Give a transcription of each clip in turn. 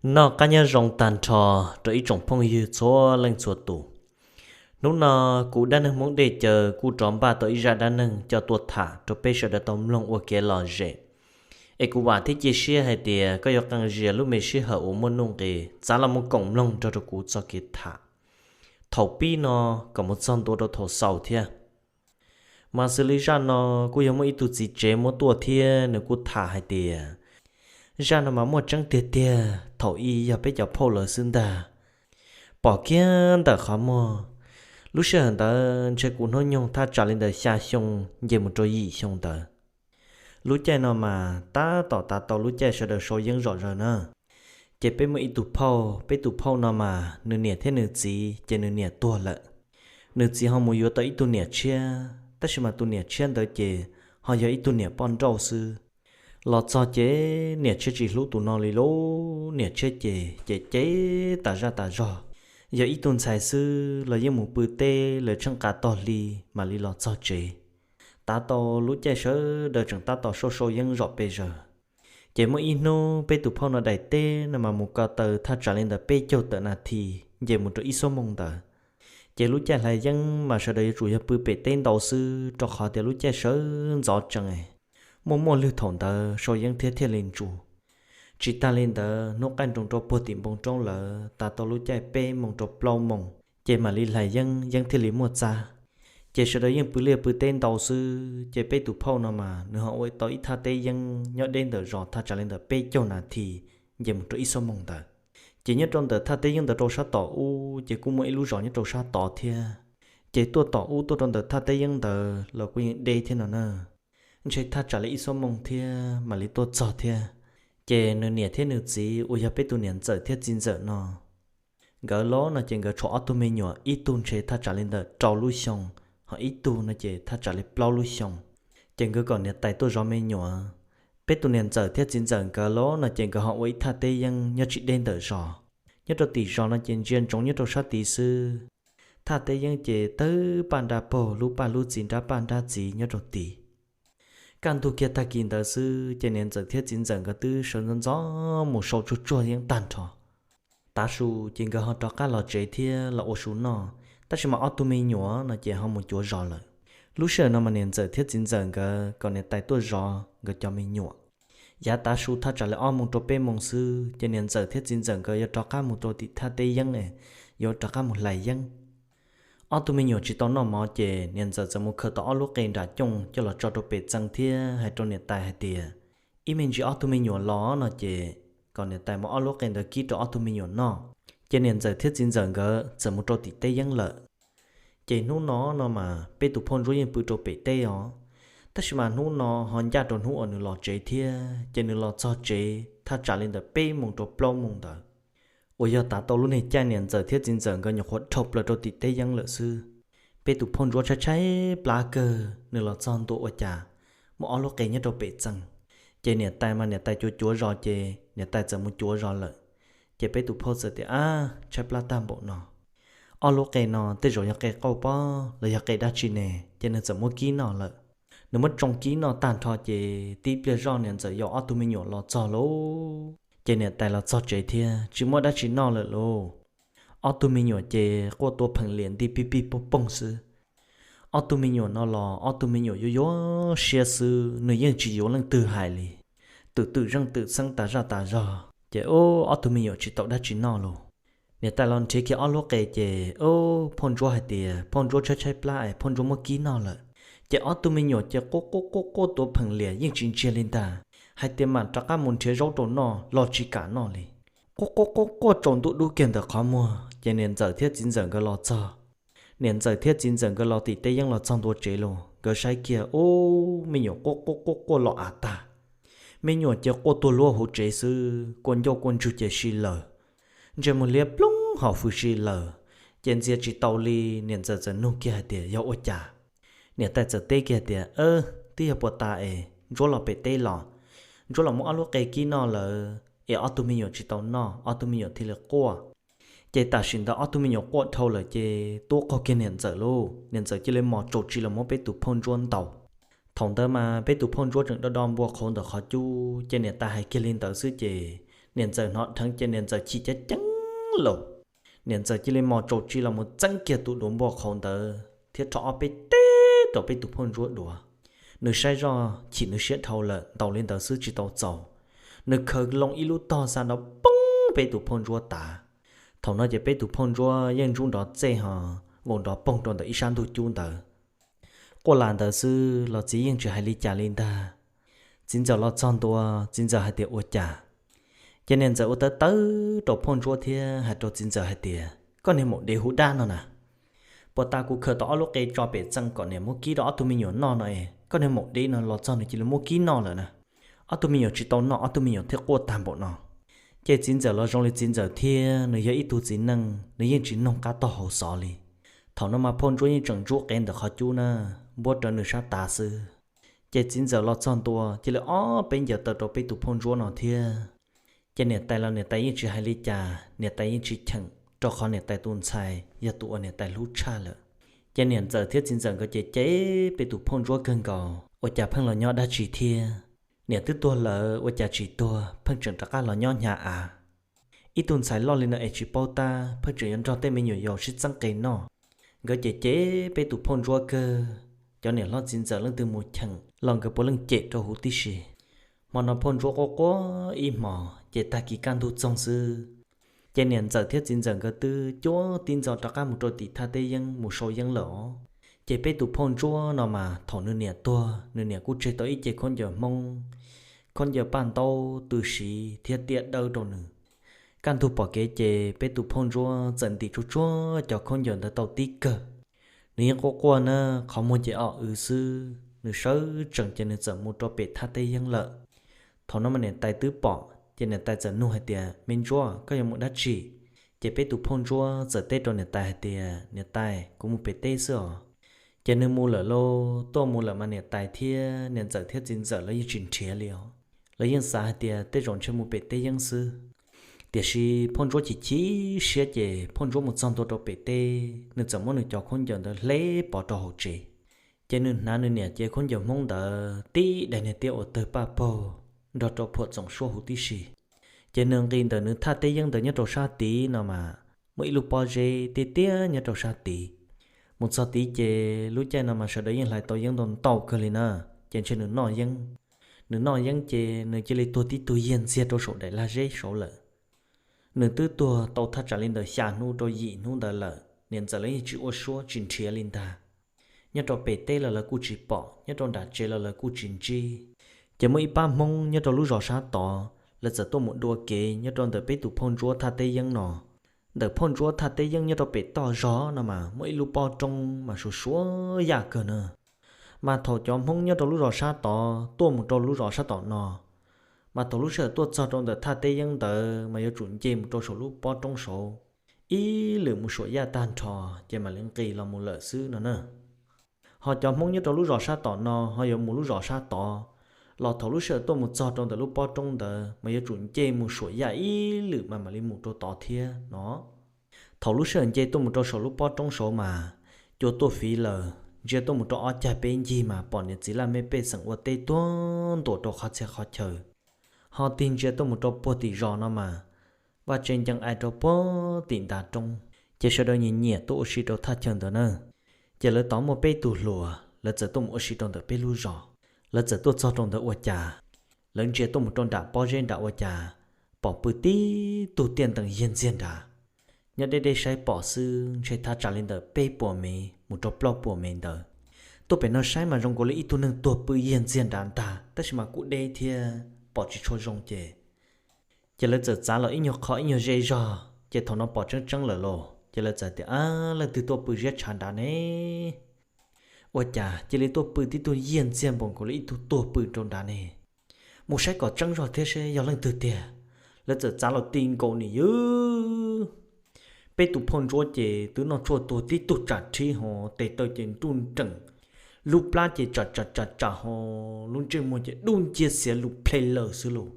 Noj qab nyob zoo tag nrho rau ib tsoom phooj ywg txhua leej txhua tus. Hnub no kuv dab neeg Hmoob Dej Caw kuj rov npaj tau ib zaj dab neeg coj tuaj tham rau peb sawv daws tau mloog ua kev lom zem. Es kuv vam thiab cia siab hais tias koj yuav qee zias lub me sij hawm uas muaj nuj nqis txav los mus koom mloog nrog rau kuv txoj kev tham thaum pib no kom mus txog ntua rau thaum xaus thiab. Mas xws li zaj no kuj yog muaj ib tug txiv tsev muab tuaj thiab nws kuj tham hais tias zaj no mas muaj tseeb tiag tiag thaum ub yog peb cov phauj lawv xwb ntag. Pom kiag ntawm qhov muag, lub sij hawm ntawd ntshe kuv hnub nyoog thaj tsam li ntawm xya xyoo nce mus rau yim xyoo ntawd. Lub caij no mas tab tom tav tau lub caij sawv daws sau yeeb zom zaws na. Ces peb muaj ib tug phauj, peb tus phauj no mas nws niam thiab nws txiv ces nws niam tuag lawm. Nws txiv ho mus yuav tau ib tug niam tshiab, tab sis mas tus niam tshiab ntawd ces ho yog ib tug niam poj nrauj xwb. Los txog ces niam tshiab tsis hlub tus no li lauj, niam tshiab ces ces cem tas zaj tas zog. Yog ib tug ntxhais xwb los yeej mus pw teb lawv tsheej qas tog hli mam li los txog tsev. Tav tau lub caij sawv daws tseem tab tom sau sau yeeb zom pes zaws. Ces muaj ib hnub peb tus phauj no daim teb no mas mus ko taw thaj tsam li ntawm peb caug tawm nas this nce mus rau ib xuab moos ntawd. Ces lub caij hlais yeeb mas sawv daws yuav tsum yog pw pem teb ntau xwb rau qhov tias lub caij sawv ntxov tsees, muaj muaj lwg thaum ntawd sau yeeb thiab thiaj li ntsus. Tsis tas li ntawd hnub qaij nroos rau puag tim npoo roob lawm, tav tau lub caij peb moos rau plaub moos ces mam li hlais yeeb, yeeb thiaj li muaj txab. Ces sawv daws yeej pw liaj pw teb ntau xwb, ces peb tus phauj no mas nws ho ua tau ib thaj teb yeeb nyob deb ntawm zos thaj tsam li ntawm peb caug nas this nce mus rau ib xuab moos ntawd. Ces nyob rau ntawm thaj teb yeeb ntawd rau sab tom ub ces kuj muaj ib lub zos nyob rau sab tod thiab. Ces tuaj tom ub tuaj rau ntawm thaj teb yeeb ntawd los kuj yeej deb thiab no na, ntshe thaj tsam li ib xuab moos thiab mam li tuaj txog thiab. Ces nws niam thiab nws txiv uas yog peb tus niam ntxawm thiab txiv ntxawm no, nkawd los no ces nkawd tshuav ob tug me nyuam, ib tug ntshe thaj tsam li ntawm rau lub xyoo, ho ib tug no ces thaj tsam li plaub lub xyoo. Ces nkawd kom niam tais tuaj zov me nyuam. Peb tus niam ntxawm thiab txiv ntxawm nkawd los no ces nkawd ho ua ib thaj teb yeeb nyob tsis deb ntawm zos. Nyob rau tim zos no ces ntsia ntsoov nyob rau sab tid xwb. Thaj teb yeeb ces tawg paj nrab paug, lub paj lub txiv, nrab paj nrab txiv nyob rau tid. Kaj ntug kiag tag kis ntawd xwb ces niam ntxawm thiab txiv ntxawm nkawd twb sawv ntxov ntxov mus sau tsuag tsuag yeeb tag nrho. Tav su ces nkawd ho rov qab los tsev thiab los ua su noj, tab sis mas ob tug me nyuam no ces ho mus cuav zos lawm. Lub sij hawm no mas niam ntxawm thiab txiv ntxawm nkawd kom niam tais tuaj zov nkawd cov me nyuam. Yav tav su thaj tsam li ob moos rau peb moos xwb ces niam ntxawm thiab txiv ntxawm nkawd yuav rov qab mus rau tim thaj teb yeeb, yuav rov qab mus hlais yeeb. Ob tug me nyuam tsis tau noj mov ces niam ntxawm txawm mus khaws tau ob lub qe nram cooj coj los tso rau pem txee thiab hais rau niam tais hais tias, ib me ntsis ob tug me nyuam los no ces kom niam tais muab ob lub qe ntawd kib rau ob tug me nyuam noj. Ces niam ntxawm thiab txiv ntxawm nkawd txawm mus rau tim teb yeeb lawm. Ces hnub no no mas peb tus phauj Ntsuab yeej pw rau pem teb os, tab sis mas hnub no ho ncaj rau hnub uas nws los tsev thiab ces nws los txog tsev thaj tsam li ntawm peb moos rau plaub moos ntawd, uas yog tav tau lub niag caij niam ntxawm thiab txiv ntxawm nkawd nyuam qhuav dhau plaws rau tim teb yeeb lawm xwb. Peb tus phauj Ntsuab tshaib tshaib plab kawg, nws los txog ntua ua cas muaj ob lub qe nyob rau pem txee. Ces niam tais mas niam tais cuav cuav zos ces niam tais txawm mus cuav zos lawm. Ces peb tus phauj txawm tias, ab, tshaib plab tag npaum no, ob lub qe no tej zaum yog qe qauj pob los yog qe dab tsi ne, ces nws txawm muab kib noj lawm. Nws muab tsoo kib noj tag nrho ces tib pliag zoj niam ntxawm yau ob tug me nyuam los txog lauj, ces niam tais los txog tsev thiab tsis muaj dab tsi noj lawm lauj. Ob tug me nyuam ces quaj tuav pheem liam nti pig pig poog poog xwb. Ob tug me nyuam no los ob tug me nyuam yuav yuav siab xwb, nws yeej tsis yuav leej twg hais li, twm twm zeej twm xeeb tas zaj tas zog. Ces ub, ob tug me nyuam tsis tau dab tsi noj lauj. Niam tais los nrhiav kiag ob lub qe ces ub, phauj Ntsuab hais tias phauj Ntsuab tshaib tshaib plab es phauj Ntsuab muab kib noj lawm. Ces ob tug me nyuam ces quaj quaj quaj quaj tuav pheem liam yeej tsis ntsiag li ntag, hais tias mam rov qab mus nrhiav zaub rau noj los tsis kam noj li. Quaj quaj quaj quaj tsaus ntuj dub kiag ntawm qhov muag ces niam ntxawm thiab txiv ntxawm nkawd los txog. Niam ntxawm thiab txiv ntxawm nkawd los tim teb yeeb los txog ntua tsev los nkawd saib kiag ub, me nyuam quaj quaj quaj quaj los av tag. Me nyuam ces quaj tuag luag hauv tsev xwb, quaj ncauj quaj ntswg ces si lawm. Ntsej muag liab ploog hauv fwj si lawm. Ces ntxias tsis tau li, niam ntxawm txawm nug kiag hais tias yog ua cas. Niam tais txawm teb kiag hais tias, twb yog puas tas es Ntsuab los pem teb los, Ntsuab los muab ob lub qe kib noj lawm es ob tug me nyuam tsis tau noj, ob tug me nyuam thiaj li quaj. Ces tam sim ntawd ob tug me nyuam quaj dhau lawm ces tub qaug kiag niam ntxawm lauj, niam ntxawm cia li mos tsaus tsis los muab peb tus phauj Ntsuab ntaus. Thaum ntawd mas peb tus phauj Ntsuab tseem do do npua qhauv ntawm qhov cub, ces niam tais hais kiag li ntawd xwb ces Niam ntxawm hnov dheev ces niam ntxawm chim ceev ceev lawm. Niam ntxawm cia li mos tsaus tsi los mus txeeb kiag tus duav npua qhauv ntawd thiab rho ob peb teg rau peb tus phauj Ntsuab dua. Nws saib zoj chim nws siab dhau lawm, ntaus li ntawd xwb tsis tau txaus, nws khaws loo ib lub tog xa nrov poob peb tus phauj Ntsuab tav. Thaum no ces peb tus phauj Ntsuab yeej ntsub nrov txej ho nkaus nrov poog rau ntawm ib sab ntug cub ntawd. Quaj las ntawd xwb los txiv yeej tsis hais li cas li ntag. Txiv ntxawm los txog ntua, txiv ntxawm hais tias ua cas. Ces niam ntxawm ua tawv tawv rau phauj Ntsuab thiab hais rau txiv ntxawm hais tias, koj niag maum dev hu dab no na, puag ta kuv khaws tau ob lub qe tso pem txee kom niam muab kib rau ob tug me nyuam noj no es koj niag maum dev no los txog nws cia li muab kib noj lawm na. Ob tug me nyuam tsis tau noj, ob tug me nyuam thiaj quaj tag npaum no. Ces txiv ntxawm los zoo li txiv ntxawm thiab nws yog ib tug txiv neej, nws yeej tsis noog qab taug hauv xov li. Thaum no mas phauj Ntsuab yeej tseem ntsub qe ntawm qhov cub na, npuab rawv nws sab tav xwb. Ces txiv ntxawm los txog ntua cia li ob peb ncaws taw rau peb tus phauj Ntsuab no thiab. Ces niam tais los niam tais yeej tsis hais li cas, niam tais yeej tsis cheem, rau qhov niam tais tus ntxhais yog tus uas niam tais hlub tshaj lawm. Ces niam ntxawm thiab txiv ntxawm nkawd ces cem peb tus phauj Ntsuab kawg nkaus, ua cas pheej los nyob dab tsi thiab? Niam twb tuag lawm ua cas tsis tuag, pheej tseem rov qab los nyob hnyav av. Ib tug ntxhais loj li no es tsis paub tab, pheej tseem yuav nrog tej me nyuam yaus sib txeeb qe noj. Nkawd cem cem peb tus phauj Ntsuab kawg, cov niam hlob txiv ntxawm leej twg mus cheem los nkawd puav leej cem rau huv tib si. Hmo no phauj Ntsuab quaj quaj ib hmos ces tag kis kaj ntug txoog xwb, ces niam ntxawm thiab txiv ntxawm nkawd twb cuab tib ntxo rov qab mus rau tim thaj teb yeeb mus sau yeeb lawm os. Ces peb tus phauj Ntsuab no mas thaum nws niam tuag, nws niam kuj tseg tau ib ce khaub ncaws Hmoob, khaub ncaws paj ntaub tw siv thiab tiaj dawb rau nws. Kaj ntug pom kev ces peb tus phauj Ntsuab txawm ntim tsuag tsuag cov khaub ncaws ntawd tau tib kawg. Nws yeej quaj quaj na, qhov muag ces o w xwb, nws sawv tsees ces nws txawm mus rau pem thaj teb yeeb lawm. Thaum no mas niam tais twb pom ces niam tais txawm nug hais tias, me Ntsuab, koj yuav mus dab tsi? Ces peb tus phauj Ntsuab txawm teb rau niam tais hais tias, niam tais, kuv mus pem teb xwb os. Ces nws mus lawm lauj, tuaj mus lawm mas niam tais thiab niam ntxawm thiab txiv ntxawm lawv yeej tsis nrhiav li os. Lawv yeej xav hais tias tej zaum ntshe mus pem teb yeeb xwb. Tiam sis phauj Ntsuab chim chim siab ces phauj Ntsuab mus txog ntua rau pem teb, nws txawm muab nws cov khaub ncaws ntawd hle pov rau hauv tsev. Ces nws hnav nws niam cev khaub ncaws Hmoob ntawd tib daim niag tiab uas tawg paj paug nrog rau phuam txoom suab huv tib si. Ces nws nqis ntawm nws thaj teb yeeb ntawd nyob rau sab tid no mas muaj ib lub pob zeb tiaj tiaj nyob rau sab tid. Mus txog tid ces lub caij no mas sawv daws yeej hlais tau yeeb ntau ntau kawg li na, ces ntshe nws noj yeeb. Nws noj yeeb ces nws cia li tuag tib tug yiag ntxiag rau saum daim lag zeb saud lawm. Nws twb tuag tau thaj tsam li ntawm xya hnub rau yim hnub ntawd lawm, niam ntxawm lawv yeej tsis ua suab tsis nrhiav li ntag. Nyob rau pem teb los lawv kuj tsis pom, nyob rau nram tsev los lawv kuj tsis ntsib. Ces muaj ib pab Hmoob nyob rau lub zos sab tod, lawv txawm tuaj mus dua kev nyob rau ntawm peb tus phauj Ntsuab thaj teb yeeb no. Ntawm phauj Ntsuab thaj teb yeeb nyob rau pem toj zog no mas muaj ib lub pob roob mas suav suav yaj kawg na. Mas thaum cov Hmoob nyob rau lub zos sab tod tuaj mus rau lub zos sab tom no, mas thaum lub sij hawm tuaj txog rau ntawm thaj teb yeeb ntawd mas yuav tsum nce mus rau saum lub pob roob saud, ib lwm mus suam yaj tag nrho ces mam li nqis los mus lawm xwb no na. Ho cov Hmoob nyob rau lub zos sab tom no ho yuav mus lub zos sab tod, los thaum lub sij hawm tuaj mus txog rau ntawm lub pob roob ntawd mas yuav tsum nce mus suam yaj ib lwm mas mam li mus rau tod thiab no. Thaum lub sij hawm nce tuaj mus rau saum lub pob roob saud mas cua tuaj fiv lawm, ntsia tuaj mus rau ob cag peb ncig mas pom niam txiv laj mej pej xeem ua teb tuag ntuam rau qhov txhia qhov chaw. Ho tig ntsia tuaj mus rau puag tim zos no mas vaj tse ncees ai rau puag tim ntav roob, ces sawv daws nyiam nyiam tuaj ua si rau thaj chaw ntawd na. Ces lawv tod muaj peb tug hluas, lawv txawm tuaj mus ua si rau ntawm peb lub zos. Lawv txawm tuaj txog rau ntawd ua cas, lawv ntsia tuaj mus rau nram pob zeb nram ua cas, pom pw tib tug tiaj ntees yiag ntxiag nrad. Nyob deb deb saib pom xwb ntshe thaj tsam li ntawm peb puas mev mus rau plaub puas mev ntawd. Tuaj pem no saib mas zoo nkaus li ib tug neeg tuag pw yiag ntxiag nrad ntag, tab sis mas kuj deb thiab pom tsis tshua zoo ces, ces lawv txawm txav los ib nyuag qho ib nyuag zej zog, ces thaum no pom tseeb tseeb lawm lauj, ces lawv txawm tias, a, leej twg tuaj pw ziab tshav nrad ne? Ua cas cia li tuaj pw tib tug yiag ntxiag npaum nkaus li ib tug tuag pw rau nrad ne? Mus saib kom tseeb zog thiab seb yog leej twg tiag. Lawv txawm txav los ti nkaus nim ywg, peb tus phauj Ntsuab ces twb noj tshuaj tuag tib tug tsam rhib ho, tes taw ces nruj nreem, lub plab ces tsam tsam tsam tsam ho, lub ntsej muag ces dub nciab xiav lus ple lawm xwb lauj.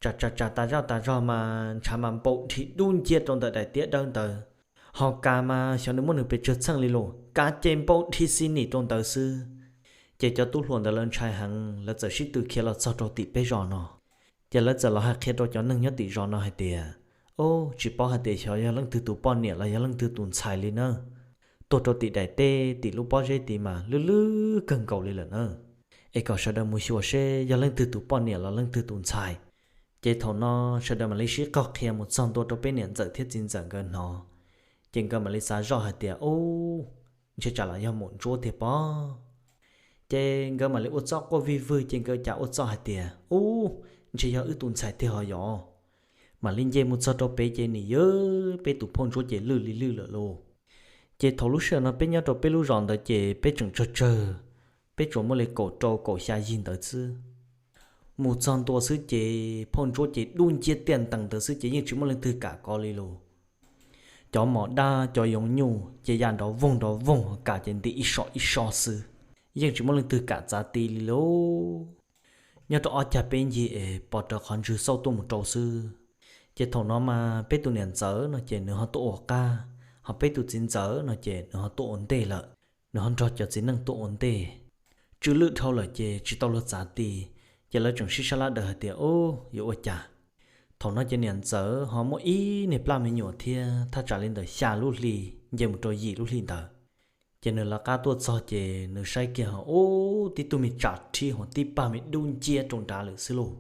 Tsam tsam tsam tas zaj tas zog mas ntshav mas npau dhi dub nciab rau ntawm daim tiab dawb ntawd. Ho kas mas xyov nws muab nws pes tsawg txheej li lauj, kas ces npau dhi xi nim rau ntawd xwb. Ces cov tub hluas ntawd lawv ntshai heev, lawv txawm sib tw khiav los txog rau tim peb zos no. Ces lawv txawm los hais qhia rau cov neeg nyob tim zos no hais tias, Ub, tsis paub hais tias xyov yog leej twg tus poj niam los yog leej twg tus ntxhais li na. Tuag rau tim daim teb tim lub pob zeb tid mas lwj lwj kawg nkaus li lawm na. Es kom sawv daws mus xyuas seb yog leej twg tus poj niam los leej twg tus ntxhais. Ces thaum no sawv daws mam li sib qog qhia mus txog ntua rau peb niam ntxawm thiab txiv ntxawm nkawd hnov. Ces nkawd mam li xav zoj hais tias, Ub, ntshe tsam los yog maum ntsuab tiag pob. Ces nkawd mam li ua txuj quaj vij vwg, ces nkawd cas ua txuj hais tias, Ub, ntshe yog wb tus ntxhais tiag ho yog. Mam li nce mus txog rau pem ces nim yog peb tus phauj ntsuab ces lwj li lwj lawm lauj. Ces thaum lub sij hawm no peb nyob rau peb lub zos ntawd ces peb tseem tsawg tsawg, peb tsuas muaj li kaum rau kaum xya yig ntawd xwb. Mus txog ntua xwb ces phauj ntsuab ces dub nciab tiaj ntees ntawd xwb ces yeej tsis muaj leej twg kam kov li lauj. Cov mos dab cov yoov nyuj ces ya nrov voog nrov voog, kam ces nti ib so ib so xwb, yeej tsis muaj leej twg kam txav ti li lauj. Nyob rau ob cag peb ncig es pom raws qhov ntswg xauj tuaj mus rau xwb. Ces thaum no mas peb tus niam ntxawm no ces nws ho tuaj ua qab, ho peb tus txiv ntxawm no ces nws ho tuaj ua ntej lawm, nws ho nrog cov txiv neej tuaj ua ntej. Tsw lwj dhau lawm ces tsis tau luag txav ti, ces lawv tseem sib sab lab daws hais tias, Ub, yuav ua cas? Thaum no ces niam ntxawm ho muaj ib niag plab me nyuam thiab, thaj tsam li ntawm xya lub hli nce mus rau yim lub hli ntawd. Ces nws lawv qab tuaj txog ces nws saib kiag ho ub, tib tug me tsam rhib ho tib pag me dub nciab rau nrad lawm xwb lauj.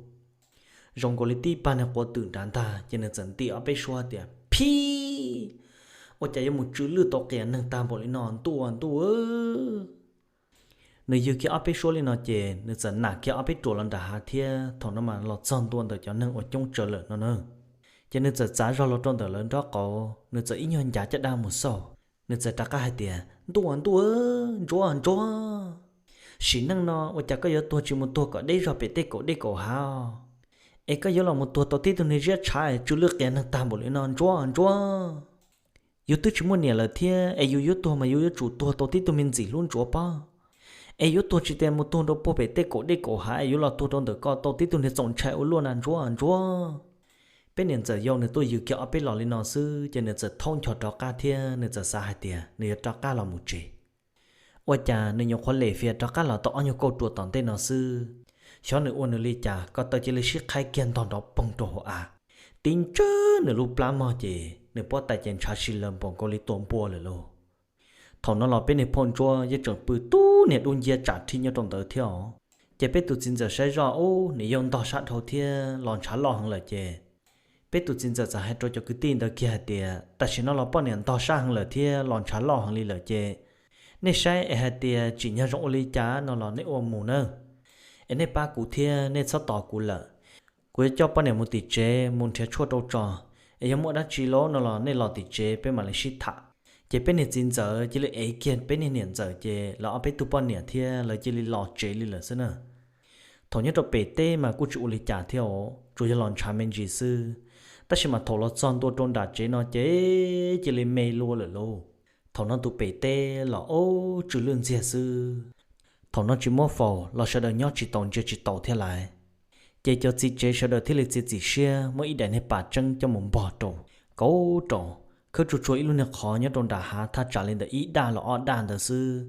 Zoo nkaus li tib pag niag quav twm nrad ntag, ces nws txawm nti ob peb suab tias, Phib! Ua cas yuav mus tsw lwj tau qias neeg tag npaum li no ntuj ntuj? Nws ywg kiag ob peb suab li no ces nws txawm nam kiag ob peb ruam los nram hav thiab, thaum no mas los txog ntua ntawm cov neeg uas coob tsawv lawm no na. Ces nws txawm txav zog los rau ntawm lawv nraub qaum, nws txawm ib nyuag ncav caj dab mus xauj. Nws txawm rov qab hais tias, Ntuj ntuj, Ntsuab Ntsuab, sim neej no ua cas koj yuav tuag tsis mus tuag kom deb zog pem tej kaum dej kaum hav? Es koj yuav los mus tuag tau tib tug niag ziab tshav tsw lwj qias neeg tag npaum li no Ntsuab Ntsuab? Yus twb tsis muaj niam lawm thiab, es yus yuav tuag mas yus yuav tsum tuag tau tib tug me ntxim hlub Ntsuab pob. Es yuav tuag tsis tas mus tuag rau puag pem tej kaum dej kaum hav, es yuav los tuag rau ntawm koj tau tib tug niag txaus ntshai ua luaj na Ntsuab Ntsuab. Peb niam ntxawm yau nws tuaj ywg kiag ob peb los li no xwb ces nws txawm thaub ncho rov qab thiab nws txawm xav hais tias nws yuav rov qab los mus tsev. Ua cas nws nyuam qhuav lem fias rov qab los tau ob nyuag kauj ruam tom ntej no xwb, xyov nws ua nws li cas ko taw cia li sib qhaib kiag ntog nrov poog rau hauv av. Tib ntsawg nws lub plab mog ces nws pob tais ces ntshav si lawm npaum nkaus li tua npua lawm lauj. Thaum no los peb niag phauj Ntsuab yeej tseem pw tub niag dub nciab tsam rhib nyob rau ntawd thiab os. Ces peb tus txiv ntxawm saib zoj ub, nws yau ntog sab dhau thiab los ntshav loj heev lawm ces peb tus txiv ntxawm txawm hais rau cov kwv tij ntawd kiag hais tias, Tam sim no los poj niam ntog sab heev lawm thiab los ntshav loj heev li lawm ces nej saib es hais tias tsim nyog zoo ua li cas no los nej ua mus nawb. Es nej pab kuv thiab nej txhob tos kuv lawm. Kuv yuav coj poj niam mus tim tsev mus nrhiav tshuaj rau tso. Es yog muaj dab tsi los no los nej los tim tsev peb mam li sib tham. Ces peb niag txiv ntxawm cia li ev kiag peb niag niam ntxawm ces lawv ob peb tug poj niam thiab lawv cia li los tsev li lawm xwb na. Thaum nyob rau pem teb mas kuj tsis ua li cas thiab os, tsuas yog los ntshav me ntsis xwb. Tab sis mas thaum los txog ntua rau nram tsev no ces cia li me lua lawm lauj. Thaum no tus pem teb los ub tsw lwj ntxiag xwb. Thaum no tsis muab faus los sawv daws nyob tsis taus ntsia tsis taus thiab lais. Ces cov txiv tsev sawv daws thiaj li txiav txim siab muab ib daim niag pas tseeb coj mus npog rau, kauv rau, khawb tsuag tsuag ib lub niag qhov nyob rau nram hav thaj tsam li ntawm ib daj los ob daj ntawd xwb.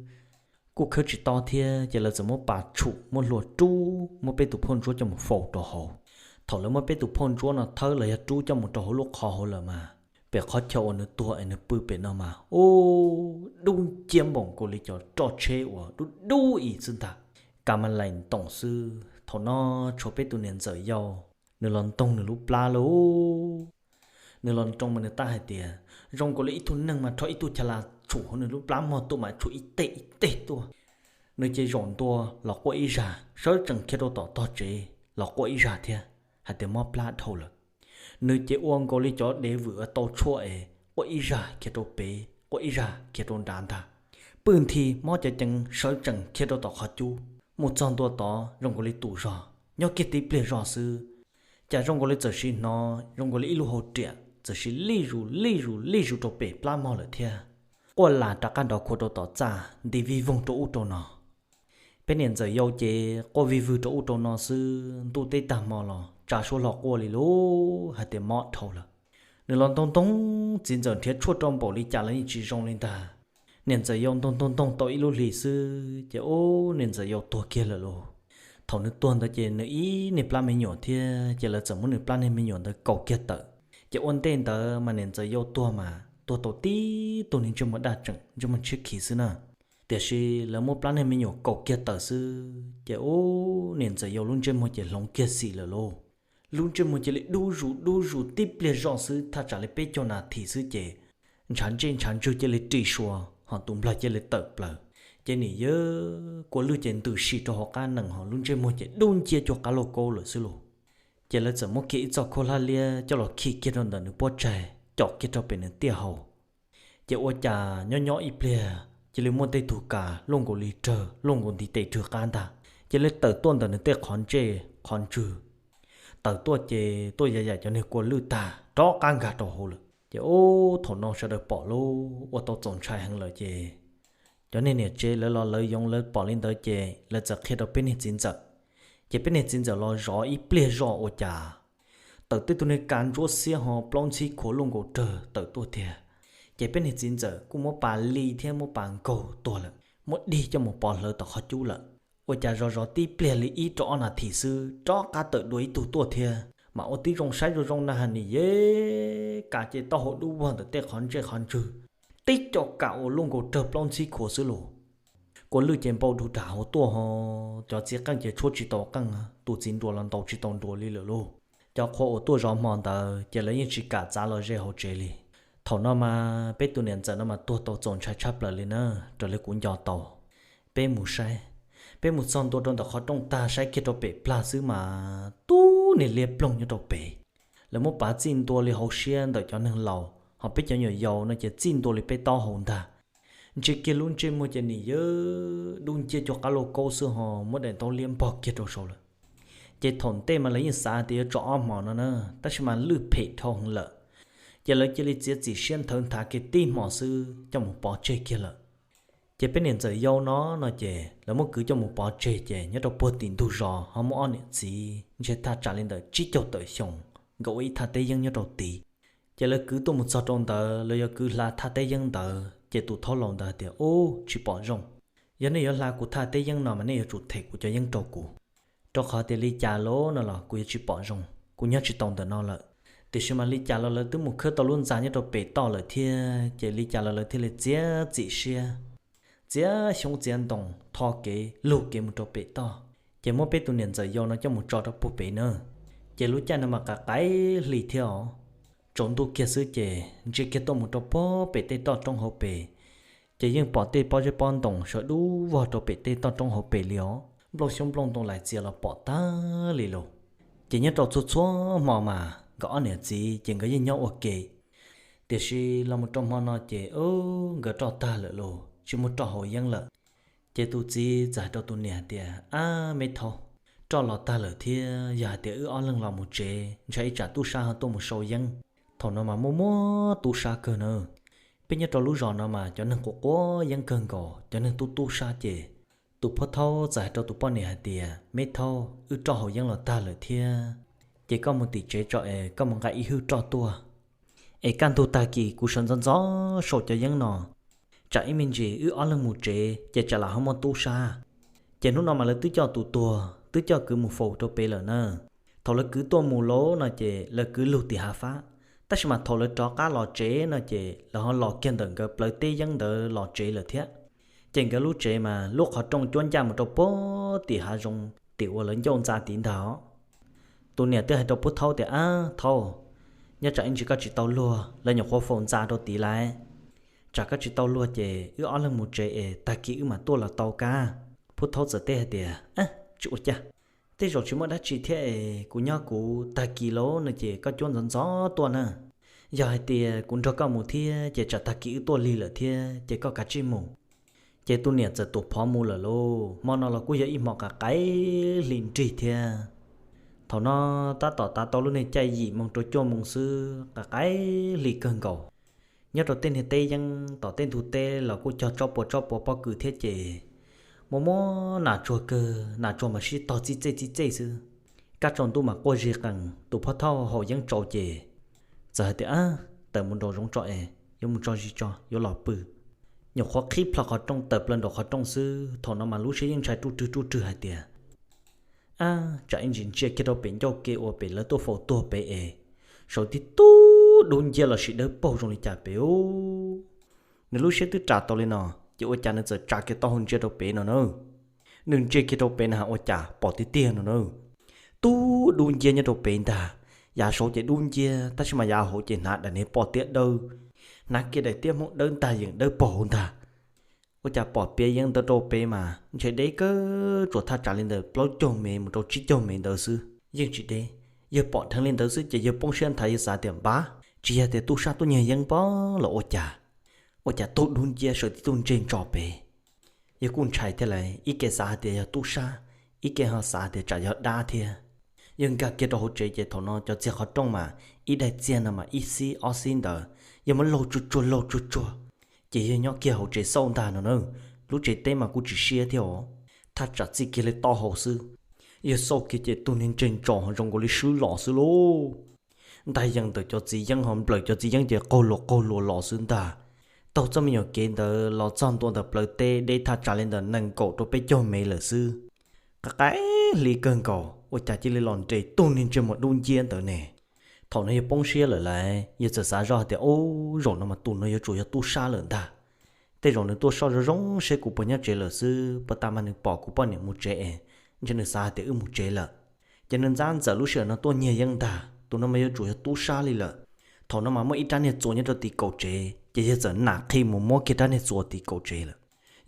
Kuj khawb tsis tob thiab ces lawv txawm muab pas tshum muab hlua rub muab peb tus phauj Ntsuab coj mus faus rau hauv. Thaum lawv muab peb tus phauj Ntsuab no thawb los yog rub coj mus rau hauv lub qhov hauv lawm mas, pem qhov chaw uas nws tuag es nws pw pem no mas ub, dub nciab npaum nkaus li cov roj tsheb uas dub dub i xwb ntag, ka ma laim ntoos xwb. Thaum no tshuav peb tus niam ntxawm yau, nws los ntoog nws lub plab lauj. Nws los nroo mas nws tab hais tias zoo nkaus li ib tug neeg mas rho ib tug cha las tshum hauv nws lub plab mog tuaj mas tshuav ib teg ib teg tuaj. Nws ces zaum ntua los quaj ib zag, sawv tsees khiav rau tom tog tsev los quaj ib zag thiab hais tias mob plab dhau lawm. Nws ces ua nkaus li cov dev vwm uas tau tshuaj es quaj ib zag khiav rau pem quaj ib zag khiav rau nrad ntag. Pw nthi mob cov ceev sawv tsees khiav rau tom qhov cub, mus txog ntua tod zoo nkaus li tus zog nyob kiag tib pliag zog xwb, cas zoo nkaus li txawm sim hnov zoo nkaus li ib lub hau riam txawm sim lij zus lij zus lij zus rau pem plab mog lawm thiab. Quaj las rov qab nrov khuav rau tom txaj nti vij voog rau ub rau no. Peb niam ntxawm yau ces quaj vij vwg rau ub rau no xwb, ntuj teb tag hmo los tsa suab hlo quaj li lauj hais tias mob dhau lawm. Nws los ntoo ntoo, txiv ntxawm nrhiav tshuaj rau npaum li cas los yeej tsis zoo li ntag. Niam ntxawm yau ntoo ntoo ntoo tau ib lub hlis xwb ces ub, niam ntxawm yau tuag kiag lawm lauj. Thaum nws tuag ntawd ces nws ib niag plab me nyuam thiab, ces lawv txawm muab nws plab niag me nyuam ntawd kaus kiag tawm. Ces ua ntej ntawd mas niam ntxawm yau tuag mas tuag tau tib tug niag ntsej muag daj tseem ntsej muag tshiab khiv xwb na. Tiam sis lawv muab plab niag me nyuam kaus kiag tawm xwb ces ub, niam ntxawm yau lub ntsej muag ces hloov kiag xim lawm lauj. Lub ntsej muag cia li dub zus dub zus tib pliag zoj xwb, thaj tsam li peb caug nas this xwb ces ntshav ntsej ntshav ntswg cia li ris sua, ho tus nplaig cia li tawm plaws. Ces nim yawg Kua Lwj ces ntws sim rau hauv qab nees ho lub ntsej muag ces dub nciab cuag qab lauj kaub lawm xwb lauj. Ces lawv txawm muab kiag ib txoj khaub hlab liab coj los khi kiag rau ntawm nws pob tsaig, com kiag rau pem nws tiaj hau. Ces ua cas nyob nyob ib pliag cia li muaj tej tug kas luaj nkaus li rawg luaj nkaus ntiv tes rwg qab ntag, cia li tawm tuaj ntawm nws tej qhov ntsej qhov ntswg. Tawm tuaj ces tuaj yam yam cov niag Kua Lwj tag rov qab nkag rau hauv lawm. Ces ub, thaum no sawv daws pom lub ua tau txaus ntshai heev lawm ces cov niag niam tsev lawv los lawv yoov lawv pom li ntawd ces lawv txawm qhia rau peb niag txiv ntxawm. Ces peb niag txiv ntxawm los zov ib pliag zoj ua cas tawm tej tug niag kas ntsuab xiab ho plaub ntxhib khuav luaj nkaus rawg tawm tuaj tiag. Ces peb niag txiv ntxawm kuj muab pas li thiab muab pas nkaug tuag lawm, muab dig coj mus pov hlawv tom qhov cub lawm. Ua cas zov zov tib pliag li ib rau ob nas this xwb rov qab tawm dua ib tug tuaj thiab, mas ua tib zoo saib zoo zoo na has nim yawg kas ces taub hau dub vog ntawm tej qhov ntsej qhov ntswg, tib co kas uas luaj nkaus rawg plaub ntxhib khuav xwb lauj. Kua Lwj ces npau du ram hauv tuaj ho cov txiv qeej ces tshuab tsis tau qeej, tus txiv nruas los ntaus tsis tau nruas li lawm lauj. Cov qhua uas tuaj zov hmo ntawd ces lawv yeej tsis kam txav los ze hauv tsev li. Thaum no mas peb tus niam ntxawm no mas tuag tau txaus ntshai tshaj plaws li na, raws li kuv nco tau. Peb mus saib, peb mus txog ntua rau ntawm qhov rooj tag saib kiag rau pem plag xwb mas tub niag liab ploog nyob rau pem. Lawv muab pav txij ntua li hauv siab ntawm cov neeg laus, ho peb cov nyuam yaus no ces txij ntua li peb taub hau ntag. Ntsia kiag lub ntsej muag ces nim yawg dub nciab cuag qab lauj kaub xwb ho muab daim ntaub liab npog kiag rau saud lawm. Ces thaum ntej mas lawv yeej xav tias yuav tso ob hmos no na, tab sis mas lwj phem dhau heev lawm. Ces lawv cia li txiav txim siab nthawv nthav kiag tib hmos xwb coj mus pov tseg kiag lawm. Ces peb niam ntxawm yau no no ces lawv muab kwv coj mus pov tseg ces nyob rau puag tim ntug zos ho muaj ob niam txiv ntshe thaj tsam li ntawm tsib caug tawm xyoo, nkawd ua ib thaj teb yeeb nyob rau tid. Ces lawv kwv tuaj mus txog rau ntawd, lawv yuav kwv hla thaj teb yeeb ntawd ces tus thaub laus ntawd tias, Ub, tsis pom zoo. Yog nej yuav hla kuv thaj teb yeeb no mas nej yuav tsum them kuv cov yeeb rau kuv, rau qhov tias li cas los no los kuv yuav tsis pom zoo, kuv nyob tsis tau ntawm no lawm. Tiam sis mas li cas los lawv twb mus khawb tau lub ntxa nyob rau pem toj lawm thiab, ces li cas los lawv thiaj li txiav txim siab, txiav xyoob txiav ntoo tho kev lug kev mus rau pem toj. Ces muab peb tus niam ntxawm yau no coj mus tso rau puag pem na. Ces lub caij no mas qaim qaim hli thiab os, tsaus ntuj kiag xwb ces ntsia kiag tuaj mus rau puag pem tej toj roob hauv pes, ces yeej pom tej pob zeb pob ntoos sawv dub vog rau pem tej toj roob hauv pes li os, nplooj xyoob nplooj ntoo lais txias los pom tag li lauj. Ces nyob rau txhua txhua hmo mas nkawd ob niam txiv ces nkawd yeej nyob ua ke, tiam sis los mus rau hmo no ces nkawd roj tag lawm lauj, tsis muaj roj haus yeeb lawm. Ces tus txiv txawm hais rau tus niam hais tias, Ab me thaub, roj los tag lawm thiab, yog hais tias wb ob leeg los mus tsev ntshai ib tsam tub sab ho tuaj mus sau yeeb. Thaum no mas muaj muaj tub sab kawg na. Peb nyob rau lub zos no mas cov neeg quav quav yeeb kawg nkaus, cov neeg tub tub sab ces. Tus phub thaub txawm hais rau tus poj niam hais tias, Me thaub, wb roj haus yeeb los tag lawm thiab, ces koj mus tim tsev tso es koj mus nqa ib hwj roj tuaj, es kaj ntug tag kis kuv sawv ntxov ntxov sau cov yeeb no, tsam ib me ntsis wb ob leeg mus tsev ces tsam lam ho muaj tub sab. Ces hnub no mas lawv twb coj tus tuag twb coj kwv mus faus rau pem lawm na. Thaum lawv kwv tuaj mus lauj no ces lawv kwv lug tim hav fab, tab sis mas thaum lawv rov qab los tsev no ces lawv ho los kiag ntawm nkawd plawv teb yeeb ntawd los tsev lawm thiab. Ces nkawd lub tsev mas lub qhov rooj cuab ncaj mus rau puag tim hav zoov tim uas lawv ncauj ntxa tid ntag os. Tus niam twb hais rau phub thaub tias, Ab thaub, nyob tsam ib ntsis koj tsis tau luag lawv nyuam qhuav faus ntxa rau tid lawm, tsam koj tsis tau luag ces wb ob leeg mus tsev es tag kis wb mam tuaj los tau kab. Phub thaub txawm teb hais tias, Tsis ua cas, tej zaum tsis muaj dab tsi thiab es kuv nyob kuv, tag kis lauj no ces koj cuab ntxov ntxov tuaj na. Yog hais tias kuv nrog koj mus thiab ces tsam tag kis wb tuaj lig lawm thiab ces koj kav tsij mus. Ces tus niam txawm tuam phov mus lawm lauj. Hmo no los kuj yog ib hmo qaim qaim hli nrig thiab. Thaum no tab tom tav tau lub niag caij yim moo rau cuaj moo xwb, qaim qaim hli kawg nkaus. Nyob rau tej niag teb yeeb tom tej ntug teb los kuj cog tsob puas tsob puas pob kws thiab ces muaj muaj nas tsuag kawg, nas tsuag mas sib tog txij txej txij txej xwb. Kaj tsaus ntuj mas quaj zig qees, tus phub thaub haus yeeb tsaus ces txawm hais tias, Ab, tawm mus nraum zoov tso es yuav mus tso zis tso yuav los pw. Nyuam qhuav qhib plho qhov rooj tawm plaws nraum qhov rooj xwb, thaum no mas lub siab yeej ntshai ruj rwg ruj rwg hais tias, Ab, tsam ib ntsis ntsia kiag rau pem ncauj ke ua pem lawv tuaj faus tuag pem es, sawv tib tug dub nciab los sis dawb paug zoo li cas pem ub. Nws lub siab twb ras tau li no, ces ua cas nws txawm tsa kiag taub hau ntsia rau pem no na. Nws ntsia kiag rau pem na ua cas pom tiag tiag no na. Tub dub nciab nyob rau pem ntag. Yav saud ces dub nciab tab sis mas yav hauv ces hnav daim niag poj tiab dawb, hnav kiag daim tiab hmoob dawb ntag yeem dawb paug ntag. Ua cas pom piav yeeb ntawd rau pem mas ntshe deb kawg tsuas thaj tsam li ntawm plaub caug mev mus rau tsib caug mev ntawd xwb, yeej tsis deb. Yawg pom dheev li ntawd xwb ces yawg poob siab nthav, yawg xav tias npab, tsis yog tias tub sab tuaj nyiag yeeb pob los ua cas, ua cas tub dub nciab sawv tib tug ntseg ntso pem. Yawg kuj ntshai thiab lauj, ib ke xav hais tias yog tub sab, ib ke ho xav tias tsam yog dab thiab. Yawg nkag kiag rau hauv tsev ces thaum no cov txiag qhov rooj mas ib daim txiag no mas ib xib ob xib ntawd, yawg muab laug tsuag tsuag laug tsuag tsuag, ces yawg nyob kiag hauv tsev xauj ntag no na. Lub tsev teb mas kuj tsis siab thiab os, thaj tsam txij kiag li taub hau xwb. Yawg xauj kiag ces tug niag ntseg ntso zoo nkaus li swb los xwb lauj. Ntais yees ntawm cov txiv yeeb ho nplawm cov txiv yeeb ces qaug luas qaug luas los xwb ntag. Taug txoj me nyuam kev ntawd los txog ntua ntawm plawv teb deb thaj tsam li ntawm nees nkaum rau peb caug mev lawm xwb. Qab qaib hli kawg nkaus ua cas cia li los nres tug niag ntsej muag dub nciab ntawd ne. Thaum no yawg poob siab lawm lauj, yawg txawm xav zoj hais tias ub, zaum no mas tus no yuav tsum yog tub sab lawm ntag. Tej zaum nws tuaj soj zoo zoo seb kuv puas nyob tsev lawm xwb, puas tas mas nws pom kuv poj niam mus tsev es ntshe nws xav hais tias wb mus tsev lawm. Ces nws ntxab ntxawm lub sij hawm no tuaj nyiag yeeb ntag, tus no mas yuav tsum yog tub sab li lawm. Thaum no mas muaj ib rab niag txuas nyob rau tim kaum tsev, ces yawg txawm nam qhi mus muab kiag rab niag txuas tim kaum tsev lawm.